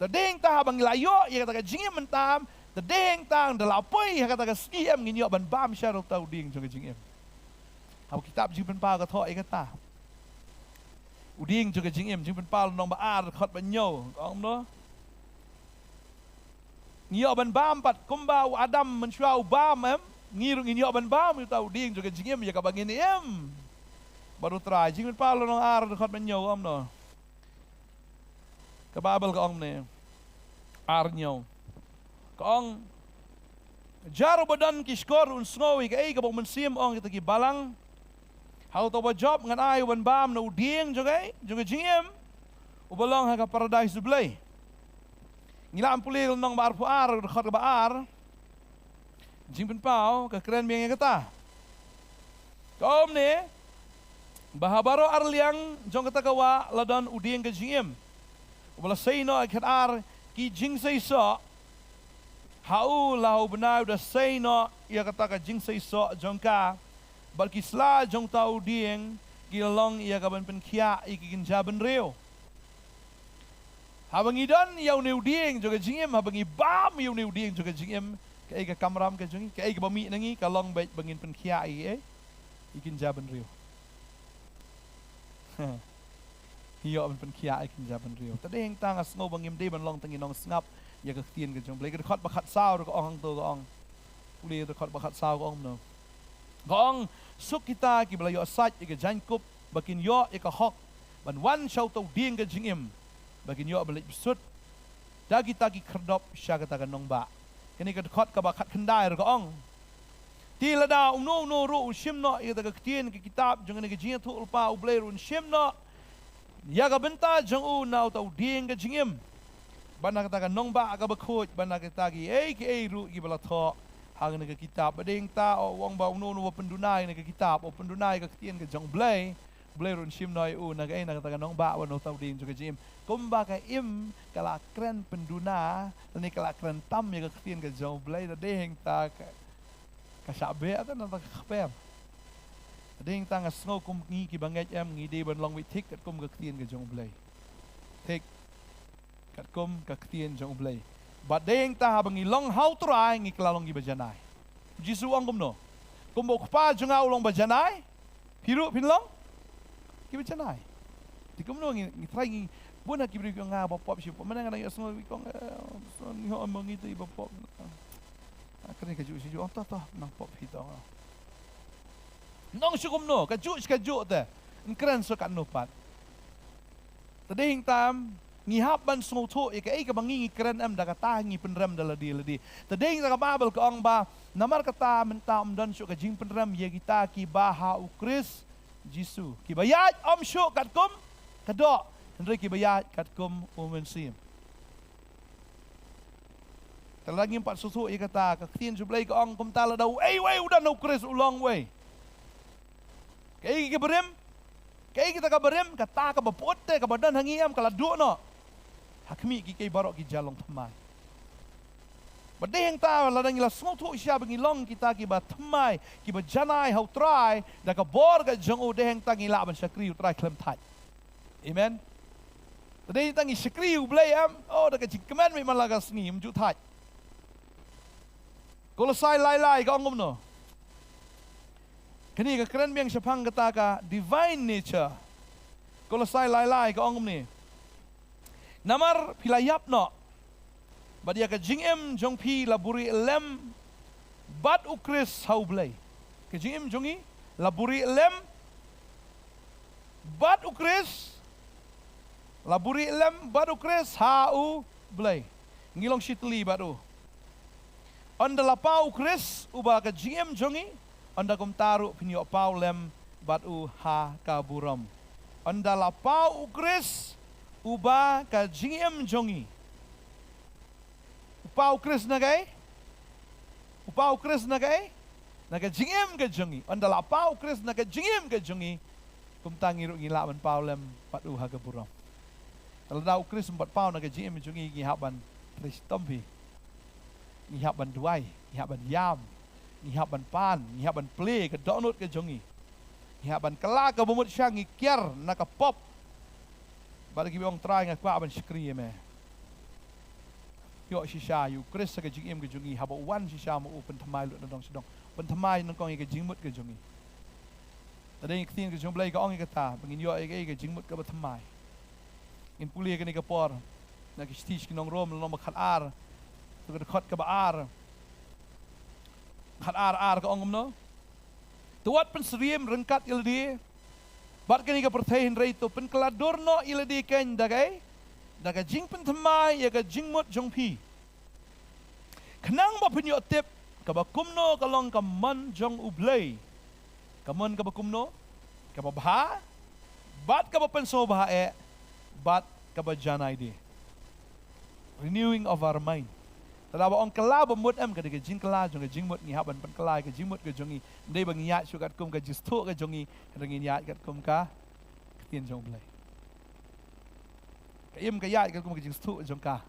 Te dei hangta haba ngi la ïoh ïa kata ka jingim mynta em, te dei hangta da la poi ha kata ka sngi em, ngin ïoh ban bam sha uta u dieng jong ka jingim. Haba kitab Jingpynpaw ka thoh ïa kata. U dieng jong ka jingim, Jingpynpaw lynnong ba ar, dkhot ba hynñiew, ka ong kumno? Ngi ïoh ban bam pat kumba u Adam mynshuwa u bam em, ngi ruh ngin ïoh ban bam ïa uta u dieng jong ka jingim ïa kaba ngin im bad U Trai. Jingpynpaw lynnong ar, dkhot ba hynñiew, ka ong kumno? Ka Baibl ka ong kumne, ar hynñiew. Ka ong, jar uba don ki shkor un sngew ïa kaei kaba U Mynsiem u ong ïa kita ki balang. Ha uta uba jop ngan ai u ban bam na u dieng jong ka, jong ka jingim, uba long ha ka paradais U Blei. Ngi lah ban pule lynnong ba arphew ar, dkhot kaba ar. Jingpynpaw ka kren biang ïa kata. Ka ong kumne, ba ha baroh arliang jong kata ka wah la don u dieng ka jingim, uba la sei noh ïa ki khatar ki jingseisoh. Ha u la u bnai u da sei noh ïa kata ka jingseisoh jong ka, bad ki sla jong uta u dieng ki la long ïa ka ban pynkhiah ïa ki kynja bynriew. Haba ngi don ïa une u dieng jong ka jingim, haba ngi bam ïa une u dieng jong ka jingim, kaei ka kamram ka jong ngi, kaei kaba mih na ngi, ka long beit ba ngin pynkhiah ïa kiei? Ïa ki kynja bynriew. Ngi ïoh ban pynkhiah ïa ki kynja bynriew. Te dei hangta nga sngew ba ngim dei ban long tang ki nongsngap ïa ka ktien ka jong U Blei. Ka dkhot ba khatsaw ruh ka ong hangto, ka ong. Pule dkhot ba khatsaw ka ong kumno? Ka ong, suk kita kiba la ïoh sait ïa ka jaiñkup, ba kin ïoh ïa ka hok ban wan sha uta u dieng ka jingim, ba kin ïoh ban leit bsut da kita ki khyrdop sha kata ka nongbah. Kane ka dkhot kaba khatkhyndai ruh ka ong, te lada uno uno ruh un shim noh ïa kata ka ktien ka kitab jong kane ka jingïathuhlypa U Blei ruh un shim noh ïa ka bynta jong u na uta u dieng ka jingim, bad na kata ka nongbah kaba khuid, bad na kita kiei kiei ruh kiba la thoh ha kane ka kitab. Ba dei hangta u ong ba uno uno uba pynduna ïa kane ka kitab, u pynduna ïa ka ktien ka jong U Blei, U Blei ruh un shim noh ïa u na kaei? Na kata ka nongbah bad na uta u dieng jong ka jingim. Kumba ka im ka la kren pynduna, lane ka la kren tam ïa ka ktien ka jong U Blei, te dei hangta ka, ka shah beh te nangta ka kper. Te dei hangta nga sngew kum ngi kiba ngeit em, ngi dei ban long beit thik katkum ka ktien ka jong U Blei. Thik katkum ka ktien jong U Blei. Bad dei hangta haba ngi long ha U Trai ngi kylla long kiba janai. U Jisu u ong kumno? Kumba u Kpa jong nga u long ba janai, phi ruh phin long kiba janai. Te kumno ngi, ngi trai ngi, Bun ha ki briew ki ong nga ba pop shi pop. Mynne nga dang ïohsngew ki ong, eh, ngi hok ma ngi te ba pop. Ah, kane ka juh shi juh, ong to to, nang pop hi to. Nong shu kumno, ka juh shi ka juh te. Yn kren sha katno pat. Te dei hangta em, ngi hap ban sngewthuh ïa kaei kaba ngi ngi kren em, da kata ngi pynrem da lade lade. Te dei hangta ka Baibl ka ong ba, namar kata mynta ym don shuh ka jingpynrem ïa kita kiba ha u Khrist Jisu. Kiba ïaid ym shuh katkum ka doh, hynrei kiba ïaid katkum u Mynsiem. Te lada ngim pat sngewthuh ïa kata, ka ktien jong U Blei ka ong kumta, lada uei uei u don ha u Khrist u long uei. Kaei kaba rim, kaei kata kaba rim, kata kaba put te kaba don ha ngi em ka la duh noh ha khmih ki, kaei baroh ki jia long thymmai. Bad dei hangta lada ngi la sngewthuh shisha ba ngi long kita kiba thymmai, kiba janai ha u Trai, da ka bor ka jong u, dei hangta ngi lah ban shakri u Trai khlem thait. Amen. Te dei hangta ngi shakri U Blei em, oh, da ka jingkmen beit man la ka sngi, ym ju thait. Kolosai lai lai ka ong kumno? Kane ka kren biang shaphang kata ka divine nature. Kolosai lai lai ka ong kumne. Namar phi la ïap noh, bad ïa ka jingim jong phi la buhrieh lem bad u Khrist ha U Blei. Ka jingim jong ngi la buhrieh lem bad u Khrist, la buhrieh lem bad u Khrist ha U Blei. Ngi long shitylli bad u. Ynda la paw u Khrist uba ka jingim jong ngi, ynda kumta ruh phin ïoh paw lem bad u ha ka burom. Ynda la paw u Khrist uba ka jingim jong ngi. U paw u Khrist na kaei? U paw u Khrist na kaei? Na ka jingim ka jong ngi. Ynda la paw u Khrist na ka jingim ka jong ngi, kumta ngi ruh ngi lah ban paw lem bad u ha ka burom. Lada u Khrist ym pat paw na ka jingim jong ngi, ngi hap ban trei shitom hi. Ngi hap ban duwai, ngi hap ban ïam, ngi hap ban pan, ngi hap ban plie ka dohnud ka jong ngi. Ngi hap ban kylla ka bamut sha, ngi kiar na ka pop. Bad ki ong, Trai, nga kwah ban shakri ïa me. Ïoh shisha ïa u Khrist ha ka jingim ka jong ngi, haba u wan shisha ma u, pynthymmai lut na dong sha dong. Pynthymmai nyngkong ïa ka jingmut ka jong ngi. Te dei ka ktien ka jong U Blei ka ong ïa kata, ba ngin ïoh ïa ka, ïa ka jingmut kaba thymmai. Ngin pule kane ka por na ki shithi sha ki nong Rom, lynnong ba khatar, to ka dkhot kaba ar. Khatar ar ka ong kumno? To wat pynsyriem ryngkat ïa lade bad kane ka pyrthei, hynrei to pynkylla dur noh ïa lade keiñ da kaei? Da ka jingpynthymmai ïa ka jingmut jong phi, khnang ba phin ïoh tip kaba kumno ka long ka mon jong U Blei. Ka mon kaba kumno? Kaba bha, bad kaba pynsngewbha eh, bad kaba janai de. Renewing of our mind. Lada ba ong kylla bamut em, ka dei ka jingkylla jong ka jingmut, ngi hap ban pynkylla ka jingmut ka jong ngi. Ym dei ba ngi ïaid shuh katkum ka jingsngewthuh ka jong ngi, hynrei ngin ïaid katkum ka ktien jong U Blei. Ka im ka ïaid katkum ka jingsngewthuh jong ka.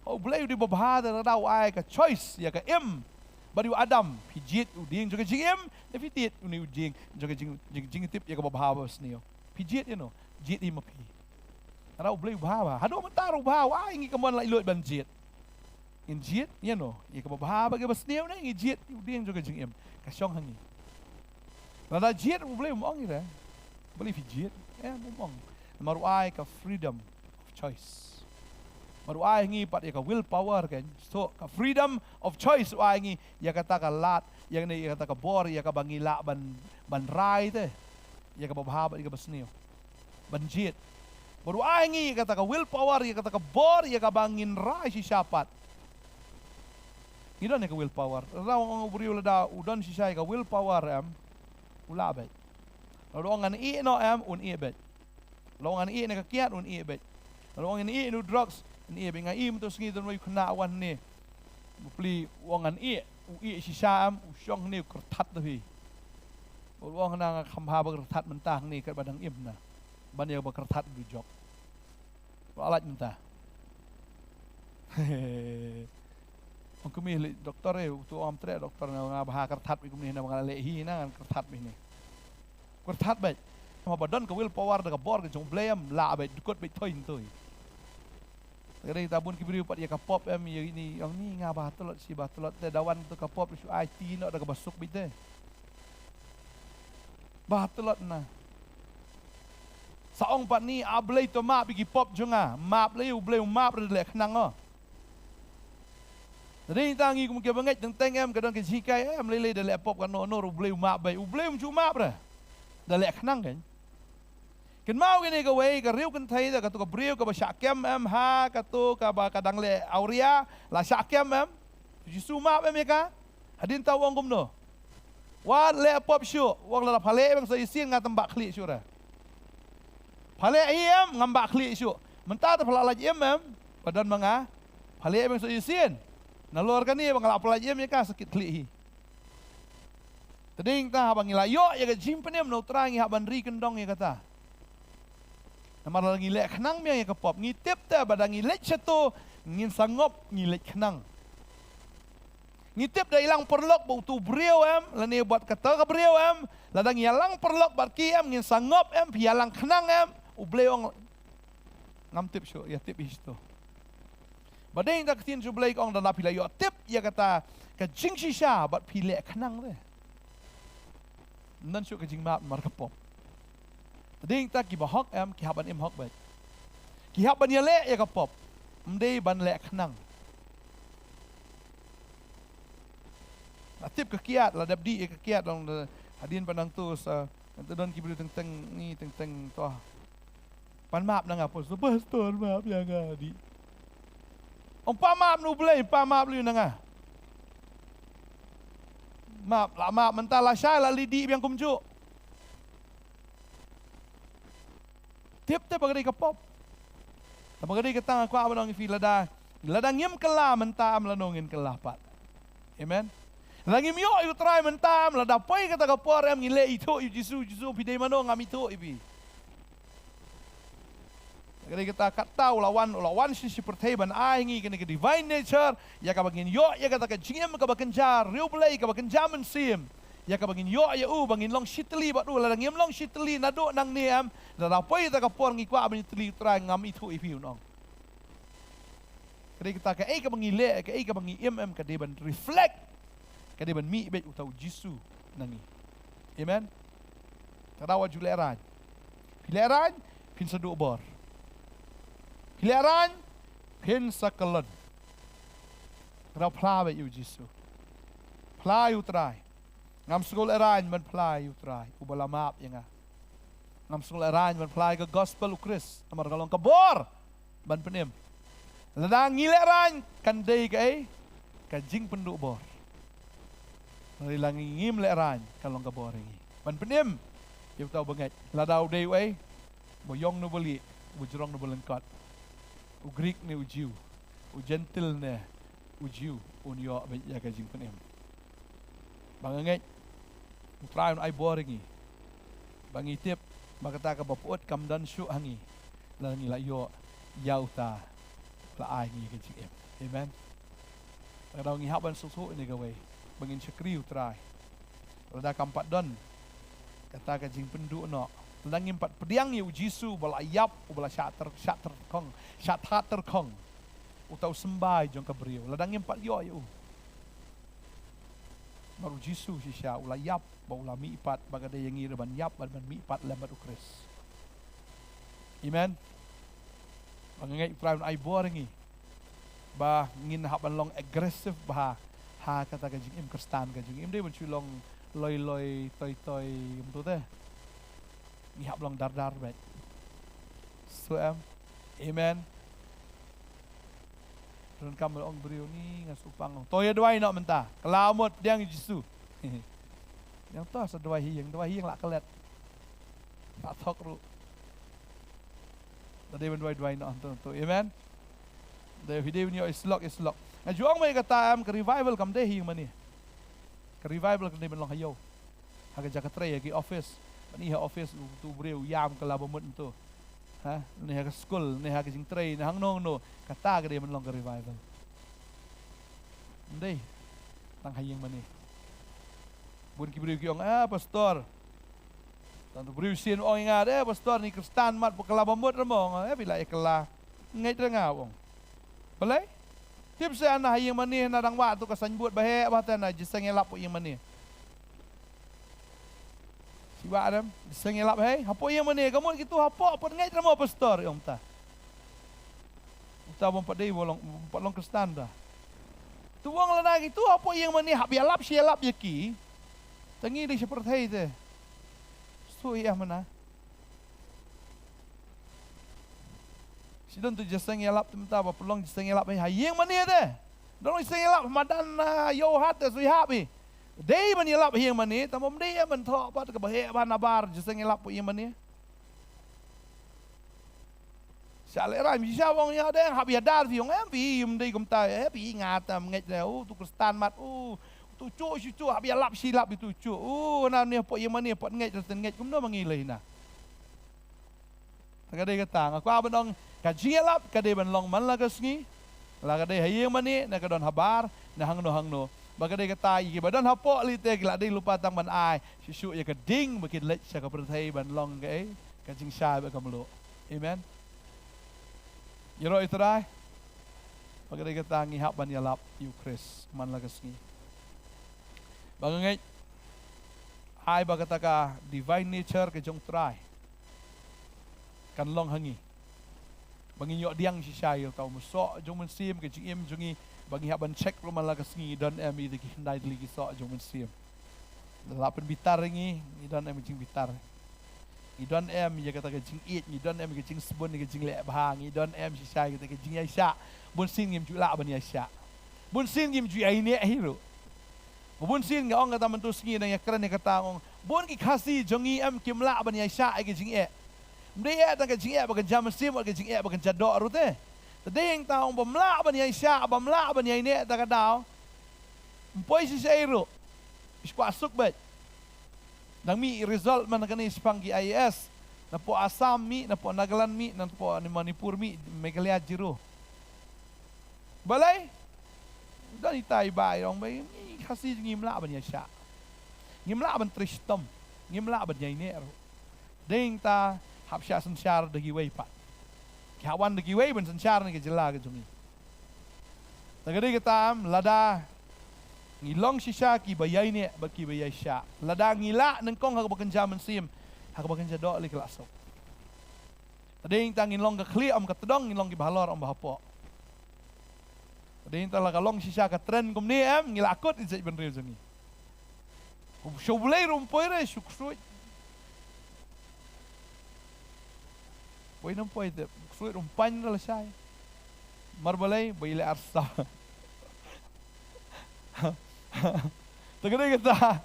U Blei u dei uba bha, te lada u ai ka choice ïa ka im bad u Adam, phi jied u dieng jong ka jingim, ne phi jied une u dieng jong ka jing, jing, jingtip ïa kaba bha ba sniew. Phi jied ïano? Jied hi ma phi. Lada u Blei u bha bha, haduh mynta ruh u bha, u ai ngi ka mon laitluid ban jied. Ngin jied ïano? Ïa kaba bha bad kaba sniew, ne ngin jied u dieng jong ka jingim? Ka shong ha ngi. Lada jied, U Blei um ong ïa re. Balei phi jied? Em, um ong. Namar u ai ka freedom of choice. Namar u ai ngi pat ïa ka will power, kan. So ka freedom of choice u ai ngi, ïa kata ka lad, ïa kane, ïa kata ka bor, ïa kaba ngi lah ban, ban rai te. Ïa kaba bha bad ïa kaba sniew. Ban jied. Bad u ai ngi ïa kata ka will power, ïa kata ka bor, ïa kaba ngin rai shisha pat. Ngi don ïa ka will power. Lada u ong u briew lada u don shisha ïa ka will power, em, u lah beit. Lada u ong ngan ïeh noh, em, un ïeh beit. Lada u ong ngan ïeh na ka kiad, un ïeh beit. Lada u ong ngan ïeh na u drugs, un ïeh beit. Nga ïohi mynta ka sngi don uwei u khynnah u wan hangne. Bapli, u ong ngan ïeh, u ïeh shisha, em, u shong hangne u kyrthat da phi. Bad u ong, na, nga kham bha ba kyrthat mynta hangne katba dang im, na. Ban ïa ba kyrthat u dujok. Ba lait mynta. Ong kumne lei doktor, eh, uto ong treh doktor, nga bha kyrthat beit kumne, na ba nga leh hi, na ngan kyrthat beit ne. Kyrthat beit. Namar ba don ka will power da ka bor ka jong U Blei, em, lah beit, dkut beit, thoi ntoi. Ka dei ta bun ki briew pat ïa ka pop, em, ïa ini, ong ni nga bha tlot, shi bha tlot te, da wan to ka pop shu ai ti noh da kaba suk beit te. Bha tlot na. Ta ong pat ni, A Blei, to map ïa ki pop jong nga. Map lei, U Blei u map ruh da leh khnang, oh. Te dei tang ngi kum ki bangeit teng teng em, ka don ka jinghikai em, lei lei da leh pop kano kano ruh U Blei u map beit. U Blei um ju map re. Da leh khnang kan. Kynmaw kane kawei ka riew kynthei, da kato ka briew kaba shah kem em, ha kato kaba ka dang leh awria, la shah kem em. Jisu map em ïa ka. Hadien ta u ong kumno? Wat leh pop shuh, u ong lada pha leh biang sa shisien nga tymmen ba khlieh shuh re. Pha leh hi em, ngam ba khlieh shuh. Mynta te pha la lait im em, ba don ma nga. Pha leh biang sa shisien. Nalor kane ba nga la pynlait im ïa ka sa kit khlieh hi. Te dei ta haba ngi la ïoh ïa ka jingpynim na U Trai ngi hap ban ri kyndong ïa kata. Namar lada ngi leh khnang biang ïa ka pop, ngi tip te ba da ngi leit shato ngin sa ngop ngi leit khnang. Ngi tip da ïalang paralok bad uto u briew em, lane bad kata ka briew em, lada ngi ïalang paralok bad ki em, ngin sa ngop em, phi ïalang khnang em, U Blei u ong ngam tip shuh, ïa tip hi shato. Ba dei da ka ktien jong U Blei ka ong da la phi la ïoh tip ïa kata ka jingshisha bad phi leh khnang te. Ym don shuh ka jingmap namar ka pop. Te dei ta kiba hok em, ki hap ban im hok beit. Ki hap ban ïaleh ïa ka pop. Ym dei ban leh khnang. La tip ka kiad, la dep dih ïa ka kiad long da hadien ba nangto sa, nangto don ki briew teng teng ngi teng teng to. Pan map na nga pastor, pastor map ïa nga dih. Ong pa map na U Blei, pa map lei na nga. Map, la map mynta lashai la leit dih biang kumjuh. Tip te ba ka dei ka pop. Te ba ka dei kata nga kwah ban ong ïa phi lada, lada ngim kylla mynta em lano ngin kylla pat. Amen. Lada ngim ïoh ïa U Trai mynta em, lada poi kata ka por em ngi leh ithuh ïa U Jisu, Jisu phi dei mano ngam ithuh ïa phi. Ka dei kata, kata u la wan, u la wan sha shi pyrthei ban ai ngi kane ka divine nature, ïa kaba ngin ïoh ïa kata ka jingim kaba kynja riewblei, kaba kynja mynsiem. Ïa kaba ngin ïoh ïa u, ba ngin long shitylli bad u, lada ngim long shitylli naduh nangne em, lada poi kata ka por ngi kwah ban ïatylli U Trai ngam ithuh ïa phi, un ong. Ka dei kata, kaei kaba ngi leh, kaei kaba ngi im em, ka dei ban reflect, ka dei ban mih beit uta u Jisu na ngi. Amen. Ka dawa ju lehraiñ. Phi lehraiñ, phin sa duh bor. Phi lehraiñ, phin sa kyllon. Ka dawa phla beit ïa u Jisu. Phla ïa U Trai. Ngam sngew lehraiñ ban phla ïa U Trai uba la map ïa nga. Ngam sngew lehraiñ ban phla ïa ka gospel U Khrist namar ka long ka bor ban pynim. Lada ngi lehraiñ kan dei kaei? Ka jingpynduh bor. Lada ngim lehraiñ kan long ka bor ïa ngi ban pynim ïa uta u bangeit. Lada u dei uei? Uba ïong ne uba lieh, uba jrong ne uba lyngkot, u Grik ne u Jiw, u Jentil ne u Jiw, un ïoh beit ïa ka jingpynim. Ba nga ngeit U Trai un ai bor ïa ngi ba ngi tip ba kata kaba pyut kam don shuh ha ngi lada ngi la ïoh ïa uta ba la ai ngi ka jingim. Amen. Lada ngi hap ban sngewthuh ïa kawei ba ngin shakri U Trai. Lada kam pat don kata ka jingpynduh noh, lada ngim pat pdiang ïa u Jisu uba la ïap, uba la shah ter, shah ter khong, shah that ter khong, uta u symbai jong ka briew, lada ngim pat ïoh ïa u. Namar u Jisu shisha u la ïap bad u la mihpat, ba ka dei ïa ngi ruh ban ïap bad ban mihpat lem bad u Khrist. Amen. Ba nga ngeit U Trai un ai bor ïa ngi ba ngin hap ban long aggressive bha ha kata ka jingim Khristan ka jong ngi. Ym dei ban shu long loi loi toi toi kumto te. Ngi hap long dar dar beit. Sngewthuh em? Amen. Donkam ban ong briew ni nga sngewpang. To ïa duwai noh mynta. Kylla mut pdiang ïa u Jisu. Ïa to sa duwai ha ïing, duwai ha ïing la klet. La thok ruh. Lada dei ban duwai, duwai noh hangto hangto. Amen. Lada phi dei ban ïoh ïa slok, ïa slok. Nga ju ong ba ïa kata em, ka revival kam dei ha ïing mane. Ka revival ka dei ban long ha ïew. Ha ka jaka trei, ha ki office. Ban i ha office uto u briew u ïam kylla ba mut hangto. Ha, ne ha ka skul, ne ha ka jingtrei, ne hangno hangno. Kata ka dei ban long ka revival. Ym dei tang ha ïing mane. Bun ki briew ki ong, "Ah, pastor." Tang uto u briew shisien u ong ïa nga, "Eh, pastor, ngi Khristan mat, ba kylla ba mut ruh mo." Nga ong, "Eh, phi lah ïa kylla. Ngeit ruh nga," u ong. Balei? Tip seh, na ha ïing mane na dang wah uto ka signboard ba heh bha te, na jingïalap ha ïing mane. Shi ba dem, seng ïalap hei, hapoh ïing mane, ka mut kitu hapoh, pat ngeit mo pastor, ïa uta. Uta bym pat dei, bym pat long, bym pat long Khristan ta. Tu ong lada kitu hapoh ïing mane, hap ïalap, shi ïalap ïa ki. Te ngi dei sha pyrthei te. Su ïa mana. Shi don tu jingïaseng ïalap te mynta ba pynlong jingïaseng ïalap ha ïing mane te. Don jingïaseng ïalap madan na ïoh hat te sui hap i. Dei ban ïalap ha ïing mane, tang bym dei ban thoh pat kaba heh ba nabar jingïaseng ïalap ha ïing mane. Sha lehrain shisha ba ong ïa dang hap ïa dar phi ong em phi ym dei kumta eh phi nga tam ngeit ne u tu Khristan mat u tu chu shu chu hap ïalap shi lap i tu chu u na ne pok ïing mane pat ngeit rten ngeit kumno ma ngi lei na. Te ka dei kata nga kwah ban ong ka jingïalap ka dei ban long man la ka sngi. La ka dei ha ïing mane ne ka don habar ne hangno hangno. Ba ka dei kata ïa kiba don hapoh lei te ki la dei lypa tang ban ai shisha ïa ka ding ba kin leit sha ka pyrthei ban long kaei ka jingshai bad ka mluh. Amen. Ïaroh ïa u Trai. Ba ka dei kata ngi hap ban ïalap ïa u Khrist man la ka sngi. Ba nga ngeit ai ba kata ka divine nature ka jong u Trai kan long ha ngi. Ba ngin ïoh diang shisha ïa uta u mynsiem jong u Mynsiem ka jingim jong ngi ba ngi hap ban check ruh man la ka sngi ngi don em ïa ki hyndai tylli ki soh jong u Mynsiem. Lada la pynbitar ïa ngi, ngi don em ka jingbitar. Ngi don em ïa kata ka jingïeit, ngi don em ïa ka jingsbun, ïa ka jingleh bha, ngi don em shisha ïa kata ka jingïaishah. Bun sien ngim ju lah ban ïaishah. Bun sien ngim ju ïaineh hi ruh. Bun sien nga ong kata mynta sngi dang ïakren ïa kata ong. Bun ki Khasi jong ngi em kim lah ban ïaishah ïa ka jingeh. Ym dei eh tang ka jingeh ba kynja mynsiem, ka jingeh ba kynja doh ruh te. Te dei ïa kata ong bym lah ban ïaishah, bym lah ban ïaineh ta ka daw. Ym poi shisha ei ruh. Ish kwah suk bad. Nang mih result man kane shaphang ki I A S. Na poh Assam mih, na poh Nagaland mih, na poh Manipur mih, Meghalaya zero. Balei? Don ita i ba i ong ba ngi Khasi ngim lah ban ïaishah. Ngim lah ban trei shitom. Ngim lah ban ïaineh ruh. Dei ta hap shah synshar da kiwei pat. Ki hap wan da kiwei ban synshar na ka jylla ka jong ngi. Te ka dei kata em lada ngi long shisha kiba ïaineh bad kiba ïaishah. Lada ngi lah nyngkong ha kaba kynja mynsiem ha kaba kynja doh lei ka lah suk. Te dei ta ngin long ka khlieh em ka tdong ngin long kiba halor em ba hapoh. Te dei ta la ka long shisha ka trend kumne em ngi lah kut ïa jait bynriew jong ngi. Shu Blei ruh ym poi re shu ksuid. Poi nam poi te ksuid ruh ym paiñ re lashai. Mar balei ba i leh arsa. Te ka dei kata.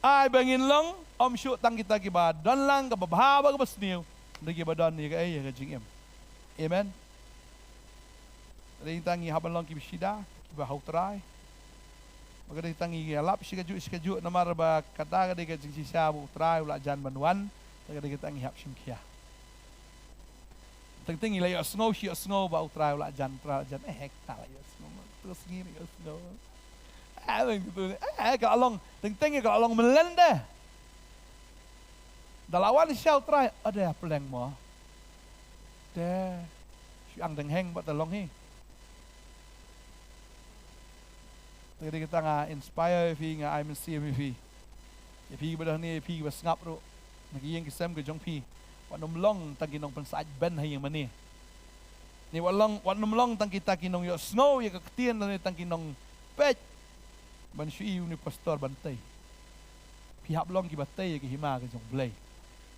Ai ba ngin long ym shu tang kita kiba don lang kaba bha ba kaba sniew. Dei kiba don ïa ka ei ïa ka jingim. Amen. Dei tang ngi hap ban long kiba shida kiba ha u Trai. Ba ka dei tang ngi ïalap shi kajuh shi kajuh namar ba kata ka dei ka jingshisha ba u Trai u la jan ban wan. Ba ka dei tang ngi hap shim khia. Teng teng ngi la ïohsngew shi ïohsngew ba u Trai u la jan u Trai u la jan eh kata la ïohsngew. Terus ngi la ïohsngew. Eh ka long teng teng ka long melen de. Da la wan sha u Trai, ade pleng mo. Te shu ang dang heng ba ta long hi. Te dei kata nga inspire ïa phi nga ai mynsiem ïa phi. Ïa phi ba dah ni ïa phi ba sngap ruh. Na ki ïing ki sem ka jong phi. Wat nym long tang ki nong pynsait ben ha ïing mane. Ni wat long wat nym long tang kita ki nong ïohsngew ïa ka ktien lane tang ki nong peit. Ban shu ïa uni pastor ban tei. Phi hap long kiba tei ïa ka hima ka jong Blei.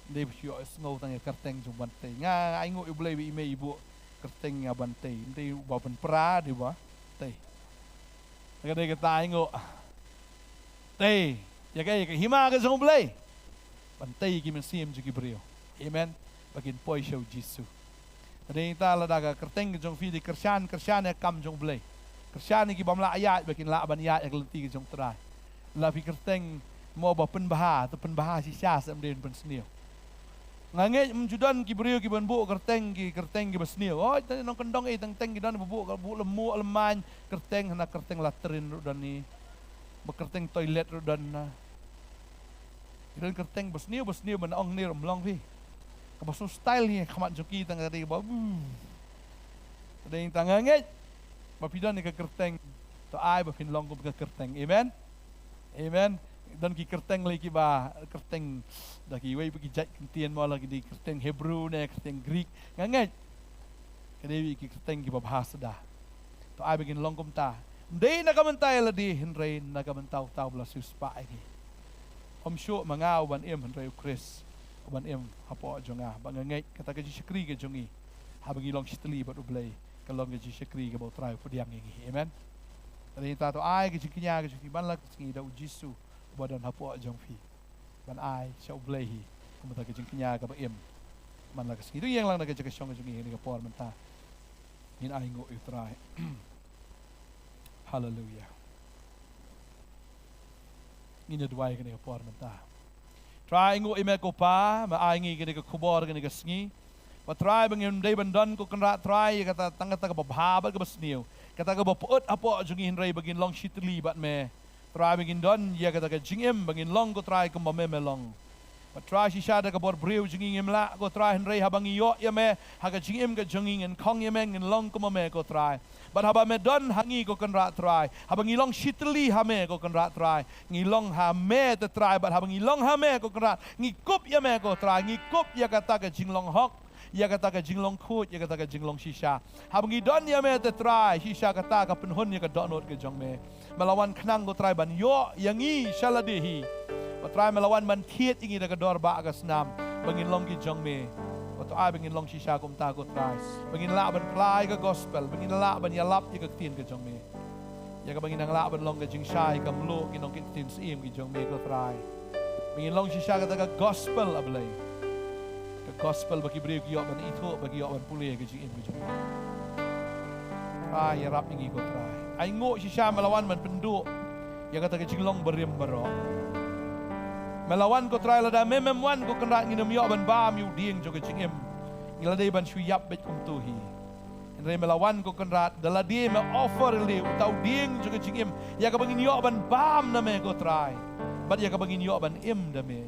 Ndei ba shu ïohsngew tang ïa ka kyrteng jong ban tei. Nga ai nguh ïa Blei ba i mei i buh kyrteng ïa ban tei. Ndei ba ban pra dei ba tei. Ka dei kata ai nguh. Tei ïa ka ïa ka hima ka jong Blei. Ban tei ïa ki mynsiem jong ki briew. Amen. Ba kin poi sha u Jisu. Dei ta lada ka kyrteng ka jong phi dei kyrshan kyrshan ïa kam jong Blei. Kyrshan ïa ki bym lah ïaid ba kin lah ban ïaid ïa ka lynti ka jong Trai. La phi kyrteng mo ba pynbha te pynbha shisha sa ym dei pynsniew. Nga ngeit ym ju don ki briew ki ban buh kyrteng ki kyrteng ki ba sniew. Oi tang nong kyndong ei tang teng ki don ba buh buh lem muh lem main kyrteng hana kyrteng latrin ruh don ni. Ba kyrteng toilet ruh don na. Ki don kyrteng ba sniew ba sniew ban ong ni ruh ym long phi. Ka ba sniew style ni khmat jong ki tang ka dei ba. Dei tang nga ngeit ba phi don ni ka kyrteng to ai ba phin long kum ka kyrteng. Amen. Amen. Don ki kyrteng lei kiba, kyrteng da kiwei pat ki jait kyntien mo, la ki dei kyrteng Hebru ne kyrteng Greek. Nga ngeit ka dei ki kyrteng kiba bha sda. To ai ba ngin long kumta. Ym dei na ka bynta ïa lade hynrei na ka bynta uta uba la siewspah ïa ngi. Ym shuh ma nga u ban im hynrei u Khrist u ban im hapoh jong nga. Ba nga ngeit kata ka jingshakri ka jong ngi haba ngi long shitylli bad U Blei ka long ka jingshakri kaba U Trai u pdiang ïa ngi. Amen. Hynrei to ai ka jingkñia ka jong ngi man la ka sngi da U Jisu uba don hapoh jong phi ban ai sha U Blei hi. Kumta ka jingkñia kaba im man la ka sngi. To ïeng lang na ka jaka shong ka jong ngi ha kane ka por mynta. Ngin ai nguh ïa U Trai. Haleluya. Ngin ïa duwai kane ka por mynta. Trai, ai nguh ïa me ko Pa, me ai ngi kane ka khubor kane ka sngi. Ba Trai ba ngim dei ban don ko Kynrad Trai ïa kata tang kata kaba bha bad kaba sniew, kata kaba pyut hapoh jong ngi hynrei ba ngin long shitylli bad me. Trai ba ngin don ïa kata ka jingim ba ngin long ko Trai kumba me me long. Bad Trai shisha da ka bor briew jong ngi ngim lah ko Trai hynrei haba ngi ïoh ïa me ha ka jingim ka jong ngi ngin khong ïa me, ngin long kumba me ko Trai. Bad haba me don ha ngi ko Kynrad Trai, haba ngi long shitylli ha me ko Kynrad Trai, ngi long ha me te Trai. Bad haba ngi long ha me ko Kynrad, ngi kup ïa me ko Trai, ngi kup ïa kata ka jinglong hok, ïa kata ka jinglong khuid, ïa kata ka jinglong shisha. Haba ngi don ïa me te Trai, shisha kata ka pynhun ïa ka dohnud ka jong me. Me la wan khnang ko Trai ban ïoh ïa ngi sha lade hi. Ko Trai, me la wan ban thied ïa ngi da ka dor ba ka snam ba ngin long ki jong me. Ko Trai, ba ngin long shisha kumta ko Trai, ba ngin lah ban pynlait ka gospel, ba ngin lah ban ïalap ïa ka ktien ka jong me. Ïa kaba ngin nang lah ban long ka jingshai ka mluh ki nongkit ktien syiem ki jong me ko Trai. Ba ngin long shisha kata ka gospel A Blei, ka gospel ba ki briew ki ïoh ban ithuh, ba ki ïoh ban pule ka jingim ka jong me. Trai, ïarap ïa ngi ko Trai. Ai nguh shisha me la wan ban pynduh ïa kata ka jinglong barim baroh. Me la wan ko Trai, lada me mem wan ko Kynrad ngin ym ïoh ban bam ïa u dieng jong ka jingim. Ngi la dei ban shu ïap beit kumto hi. Hynrei me la wan ko Kynrad, da lade me offer ïa lade uta u dieng jong ka jingim, ïa kaba ngin ïoh ban bam na me ko Trai, bad ïa kaba ngin ïoh ban im da me.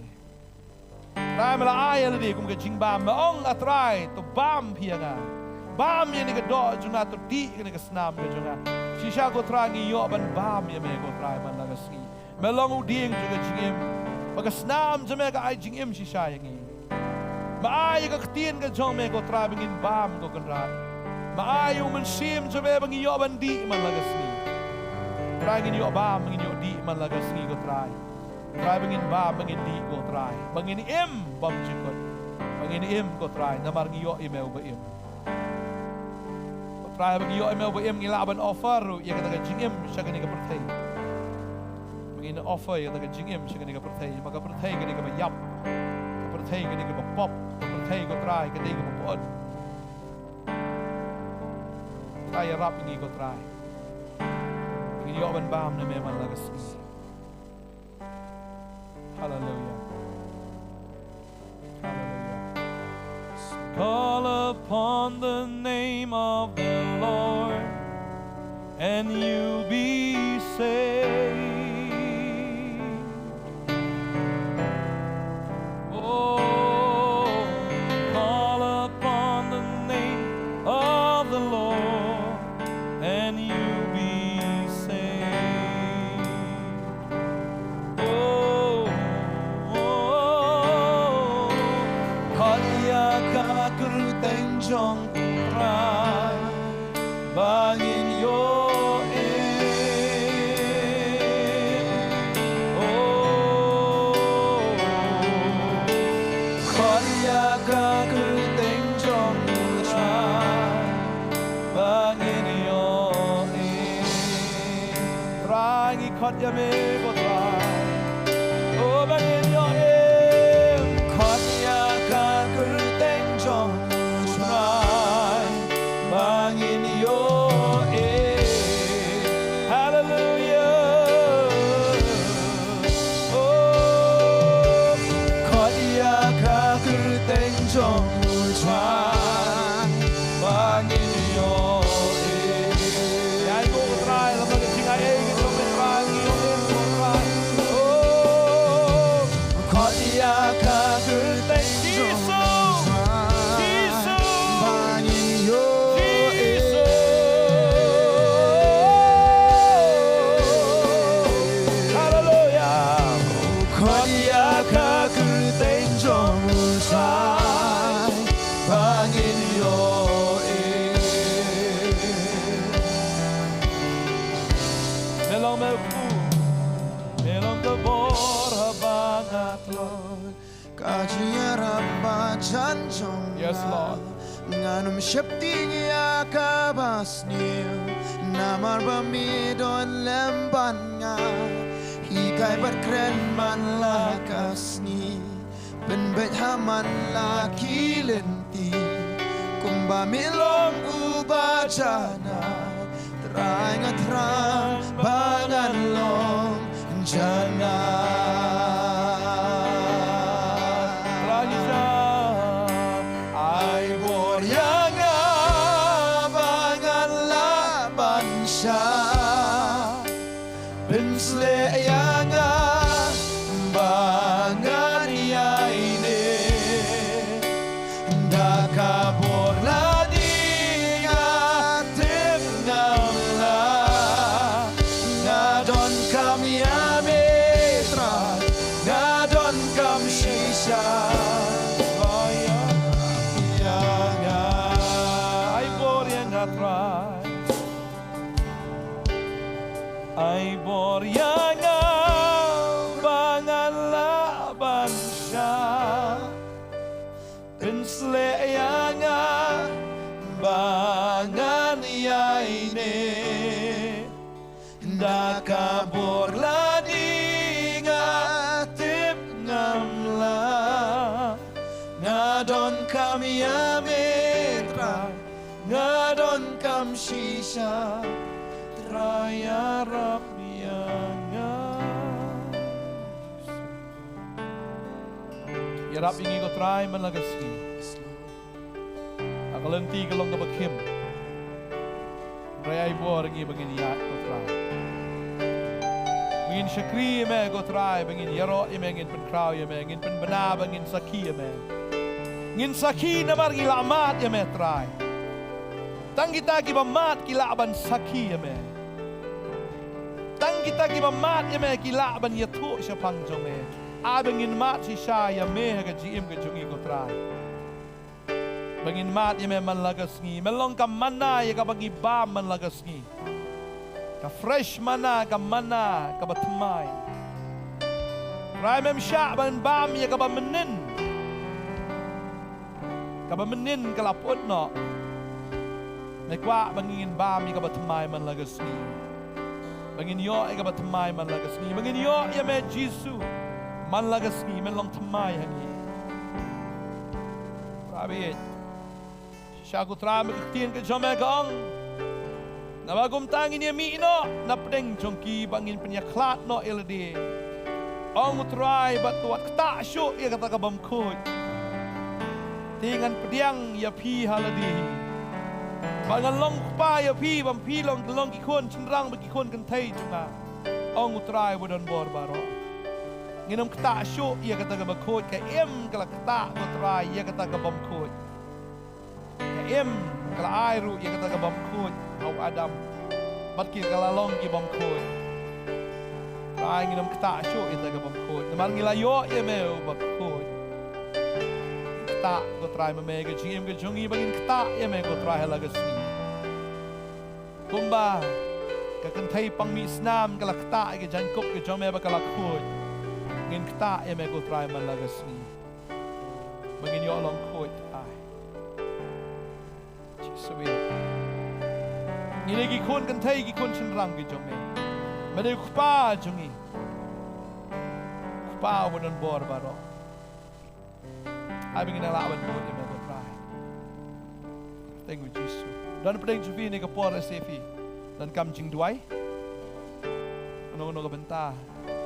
Trai, me la ai ïa lade kum ka jingbam, me ong, A Trai, to bam phi ïa nga. Bam ïa kane ka doh jong nga, to dih ïa kane ka snam ka jong nga. Shisha ko Trai ngi ïoh ban bam ïa me ko Trai man la ka sngi. Me long u dieng jong ka jingim. Ba ka snam jong me ka ai jingim shisha ïa ngi. Me ai ïa ka ktien ka jong me ko Trai ba ngin bam ko Kynrad. Me ai ïa u Mynsiem jong me ba ngin ïoh ban dih man la ka sngi. Trai, ngin ïoh bam, ngin ïoh dih man la ka sngi ko Trai. Trai, ba ngin bam, ba ngin dih ko Trai, ba ngin im bymjukut, ba ngin im ko Trai namar ngi ïoh ïa me uba im. Ko Trai, ba ngi ïoh ïa me uba im ngi lah ban offer ruh ïa kata ka jingim sha kane ka pyrthei. Ba ngin offer ïa kata ka jingim sha kane ka pyrthei, ba ka pyrthei ka dei kaba ïap, ka pyrthei ka dei kaba pop, ka pyrthei ko Trai ka dei kaba pyut. Trai, ïarap ïa ngi ko Trai. Ba ngin ïoh ban bam na me man la ka sngi. Hallelujah. Hallelujah. Call upon the name of the Lord and you be saved. Oh, call upon the name of the Lord and you be saved. Oh, oh, oh, oh. Khot ïa ka kyrteng jong U Trai ba ngin ïoh im. Oh, khot ïa ka kyrteng jong U Trai ba ngin ïoh im. Trai, ngi khot ïa me ko Trai. Oh, ba ngin ïoh im. Khot ïa ka kyrteng jong U Trai ba ngin ïoh im. Hallelujah. Oh, khot ïa ka kyrteng jong U Trai ba ngin ïoh im. Ïa ngi ko Trai, lada ka jingaiei ka jong me Trai, ngi ïoh im ko Trai. Ka jingïarap ba jan jong Yes, nga. Lord. Ngan ym sheptieng ïa kaba sniew. Namar ba me don lem bad nga. Hikai bad kren man la ka sngi. Pynbeit ha man la ki lynti. Kumba me long uba janai. Trai nga thrang ba ngan long janai. Trai nga ai bor ïa nga ba ngan lah ban shah. Pynshlur ïa nga ba ngan ïaineh. Da ka bor lade nga tip ngam lah. Nga donkam ïa me Trai, nga donkam shisha. Ïa nga. Ai bor ïa nga Trai. Ai bor ïa nga ba ngan lah ban shah. Pynshlur ïa nga ba ngan ïaineh. Da ka bor lade nga tip ngam lah. Nga donkam ïa me Trai, nga donkam shisha. Trai ïarap ïa nga. Ïarap ïa ngi ko Trai man la ka sngi. Ha ka lynti ka long kaba khim. Trai ai bor ïa ngi ba ngin ïaid ko Trai. Ba ngin shakri ïa me ko Trai, ba ngin ïaroh ïa me, ngin pynkhraw ïa me, ngin pynbna ba ngin sakhi ïa me. Ngin sakhi namar ngi la mad ïa me Trai. Tang kita kiba mad ki lah ban sakhi ïa me. Tang kita kiba mad ïa me ki lah ban ïathuh shaphang jong me. Ai ba ngin mad shisha ïa me ha ka jingim ka jong ngi ko Trai. Ba ngin mad ïa me man la ka sngi. Me long ka manna ïa kaba ngi bam man la ka sngi. Ka fresh manna, ka manna kaba thymmai. Trai mem shah ban bam ïa kaba mynnin. Kaba mynnin ka la put noh. Me kwah ba ngin bam ïa kaba thymmai man la ka sngi. Ba ngin ïoh ïa kaba thymmai man la ka sngi. Ba ngin ïoh ïa me Jisu man la ka sngi, men long thymmai ha ngi. Trai bad shisha ko Trai, me ka ktien ka jong me ka ong. Naba kumta ngin ïa mih noh na pdeng jong ki ba ngin pynïakhlad noh ïa lade. Ong u Trai ba to wat ktah shuh ïa kata ka bym khuid. Te ngan pdiang ïa phi ha lade. Ba ngan long kpa ïa phi, ba phi long, long ki khun shynrang bad ki khun kynthei jong nga. Ong u Trai ba don bor baroh. Ngin ym ktah shuh ïa kata ka bym khuid, ka im ka la ktah ko Trai ïa kata ka bym khuid. Ka im ka la ai ruh ïa kata ka bym khuid ha u Adam. Bad ki ka la long ki bym khuid. Trai ngin ym ktah shuh ïa kata ka bym khuid. Namar ngi la ïoh ïa me uba khuid. Ktah ko Trai ma me ka jingim ka jong ngi ba ngin ktah ïa me ko Trai ha la ka sngi. Kumba ka kynthei pang mih snam ka la ktah ïa ka jaiñkup ka jong me ba ka la khuid. Ngin ktah ïa me ko Trai man la ka sngi. Ba ngin ïoh long khuid ai. Jisu. Ngi dei ki khun kynthei ki khun shynrang ki jong me. Me dei u kpa jong ngi. Kpa uba don bor baroh. Ai ba ngin nang lah ban bud ïa me ko Trai. Thank you Jisu. Don pdeng jong phi ne ka por lehse phi donkam jingduwai. Kano kano ka bynta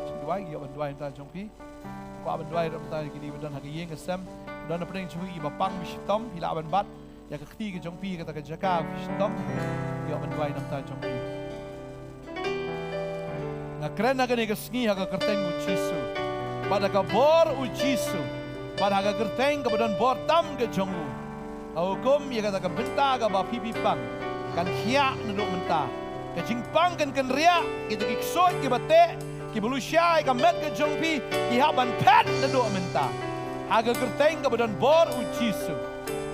jingduwai ïoh ban duwai na bynta jong phi. Kwah ban duwai ruh na bynta kine ba don ha ka ïing ka sem. Don na pdeng jong phi ba pang ba shitom phi lah ban bat ïa ka kti ka jong phi ïa kata ka jaka ba phi shitom. Ïoh ban duwai na bynta jong phi. Nga kren ha kane ka sngi ha ka kyrteng u Jisu bad ha ka bor u Jisu bad ha ka kyrteng kaba don bor tam ka jong u. Nga hukum ïa kata ka bynta kaba phi phi pang kan khiah naduh mynta. Ka jingpang kan kynriah, kita ki ksuid kiba teh kiba lushai ka met ka jong phi ki hap ban phet naduh mynta. Ha ka kyrteng kaba don bor u Jisu.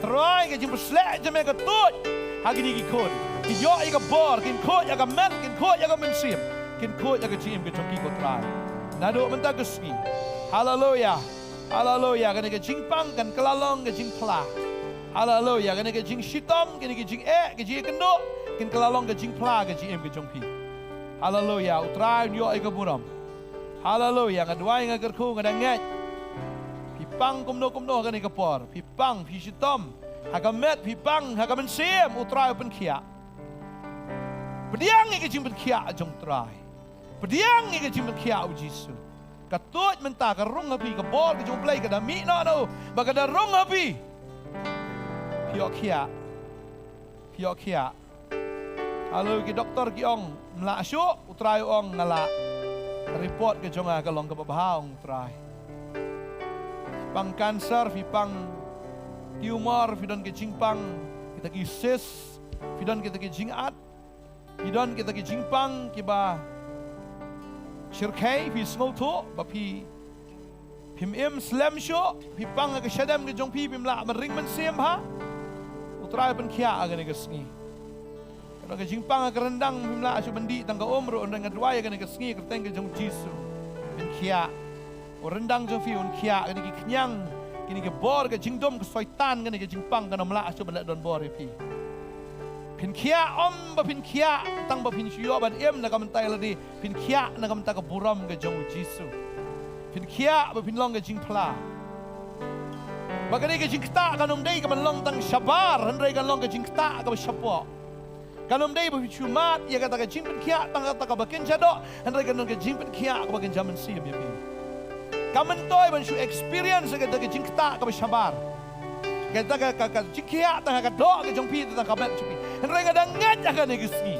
Trai ka jingpysleh jong me ka tuid ha kine ki khun. Kin ïoh ïa ka bor, kin khuid ïa ka met, kin khuid ïa ka mynsiem, kin khuid ïa ka jingim ka jong ki ko Trai. Naduh mynta ka sngi. Haleluya. Haleluya, kane ka jingpang kan kylla long ka jingphla. Haleluya, kane ka jingshitom, kane ka jingeh, ka jingkynduh, kan kylla long ka jingphla, ka jingim ka jong phi. Haleluya, U Trai un ïoh ïa ka burom. Haleluya, nga duwai, nga kyrkhu, nga da ngeit. Phi pang kumno kumno ha kane ka por, phi pang, phi shitom, ha ka met phi pang, ha ka mynsiem, U Trai u pynkhiah. Pdiang ïa ka jingpynkhiah jong U Trai. Pdiang ïa ka jingpynkhiah U Jisu. Katno mynta ka rung ha phi ka bor ka jong U Blei, ka da mih noh noh, ba ka da rung ha phi. Phi ïoh khiah. Phi ïoh khiah. Haleluya, ki doktor ki ong, ym lah shuh, U Trai u ong, nga lah. Report ka jong nga ka long kaba bha, ong U Trai. Pang cancer, phi pang tumor, phi don ka jingpang kita ki cyst, phi don kita ki jingat, phi don kita ki jingpang kiba shyrkhei, phi sngewthuh ba phi, phim im slem shuh, phi pang ha ka shadem ka jong phi, phim lah ban ring mynsiem bha. U Trai pynkhiah ha kane ka sngi. Ka don ka jingpang ha ka ryndang, phim lah shuh ban dih tang ka um ruh, hynrei nga duwai ha kane ka sngi ha ka kyrteng ka jong U Jisu, pynkhiah. U ryndang jong phi un khiah, kine ki khñiang, kine ki bor ka jingdum ka soitan, kane ka jingpang kan ym lah shuh ban leh don bor ïa phi. Phin khiah, ym ba phin khiah tang ba phin shu ïoh ban im na ka bynta ïa lade, phin khiah na ka bynta ka burom ka jong U Jisu. Phin khiah ba phin long ka jingphla. Ba kane ka jingktah kan ym dei ka ban long tang shabar, hynrei kan long ka jingktah kaba shapoh. Kan ym dei ba phin shu mad ïa kata ka jingpynkhiah tang kata kaba kynja doh, hynrei kan long ka jingpynkhiah kaba kynja mynsiem ïa phi. Kam myntoi ban shu experience ïa kata ka jingktah kaba shabar, kata ka, ka, ka jingkhiah tang ha ka doh ka jong phi, tang ha ka met jong phi. Hynrei nga da ngeit ha kane ka sngi,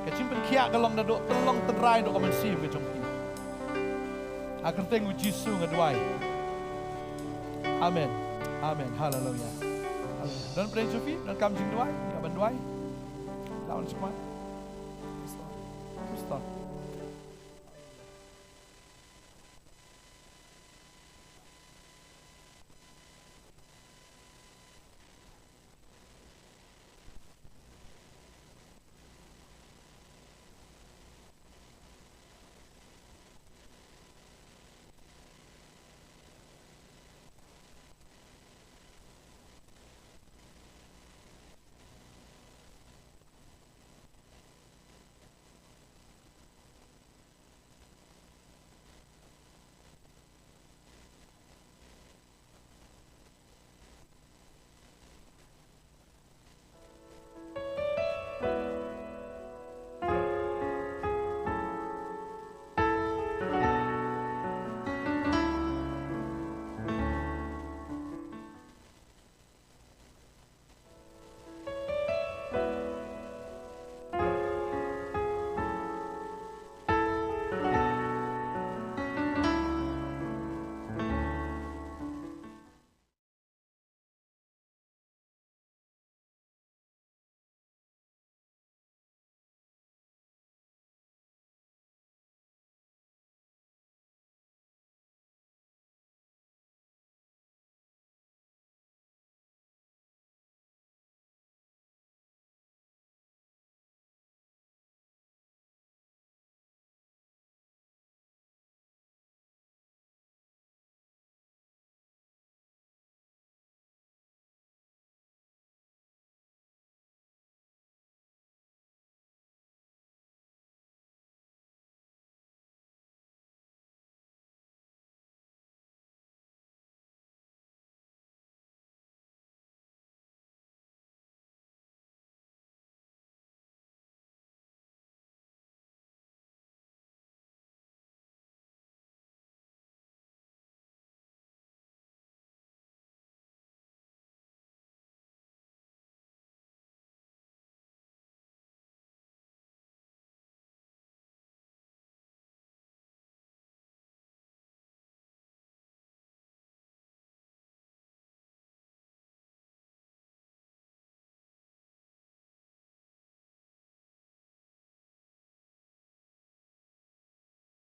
ka jingpynkhiah ka long naduh tynlong tynrai, naduh ka mynsiem ka jong phi. Ha ka kyrteng U Jisu nga duwai. Amen. Amen. Haleluya. Haleluya. Don pyrshah jong phi, don kam jingduwai, ïa ban duwai. Lawan semua. Praise the Lord.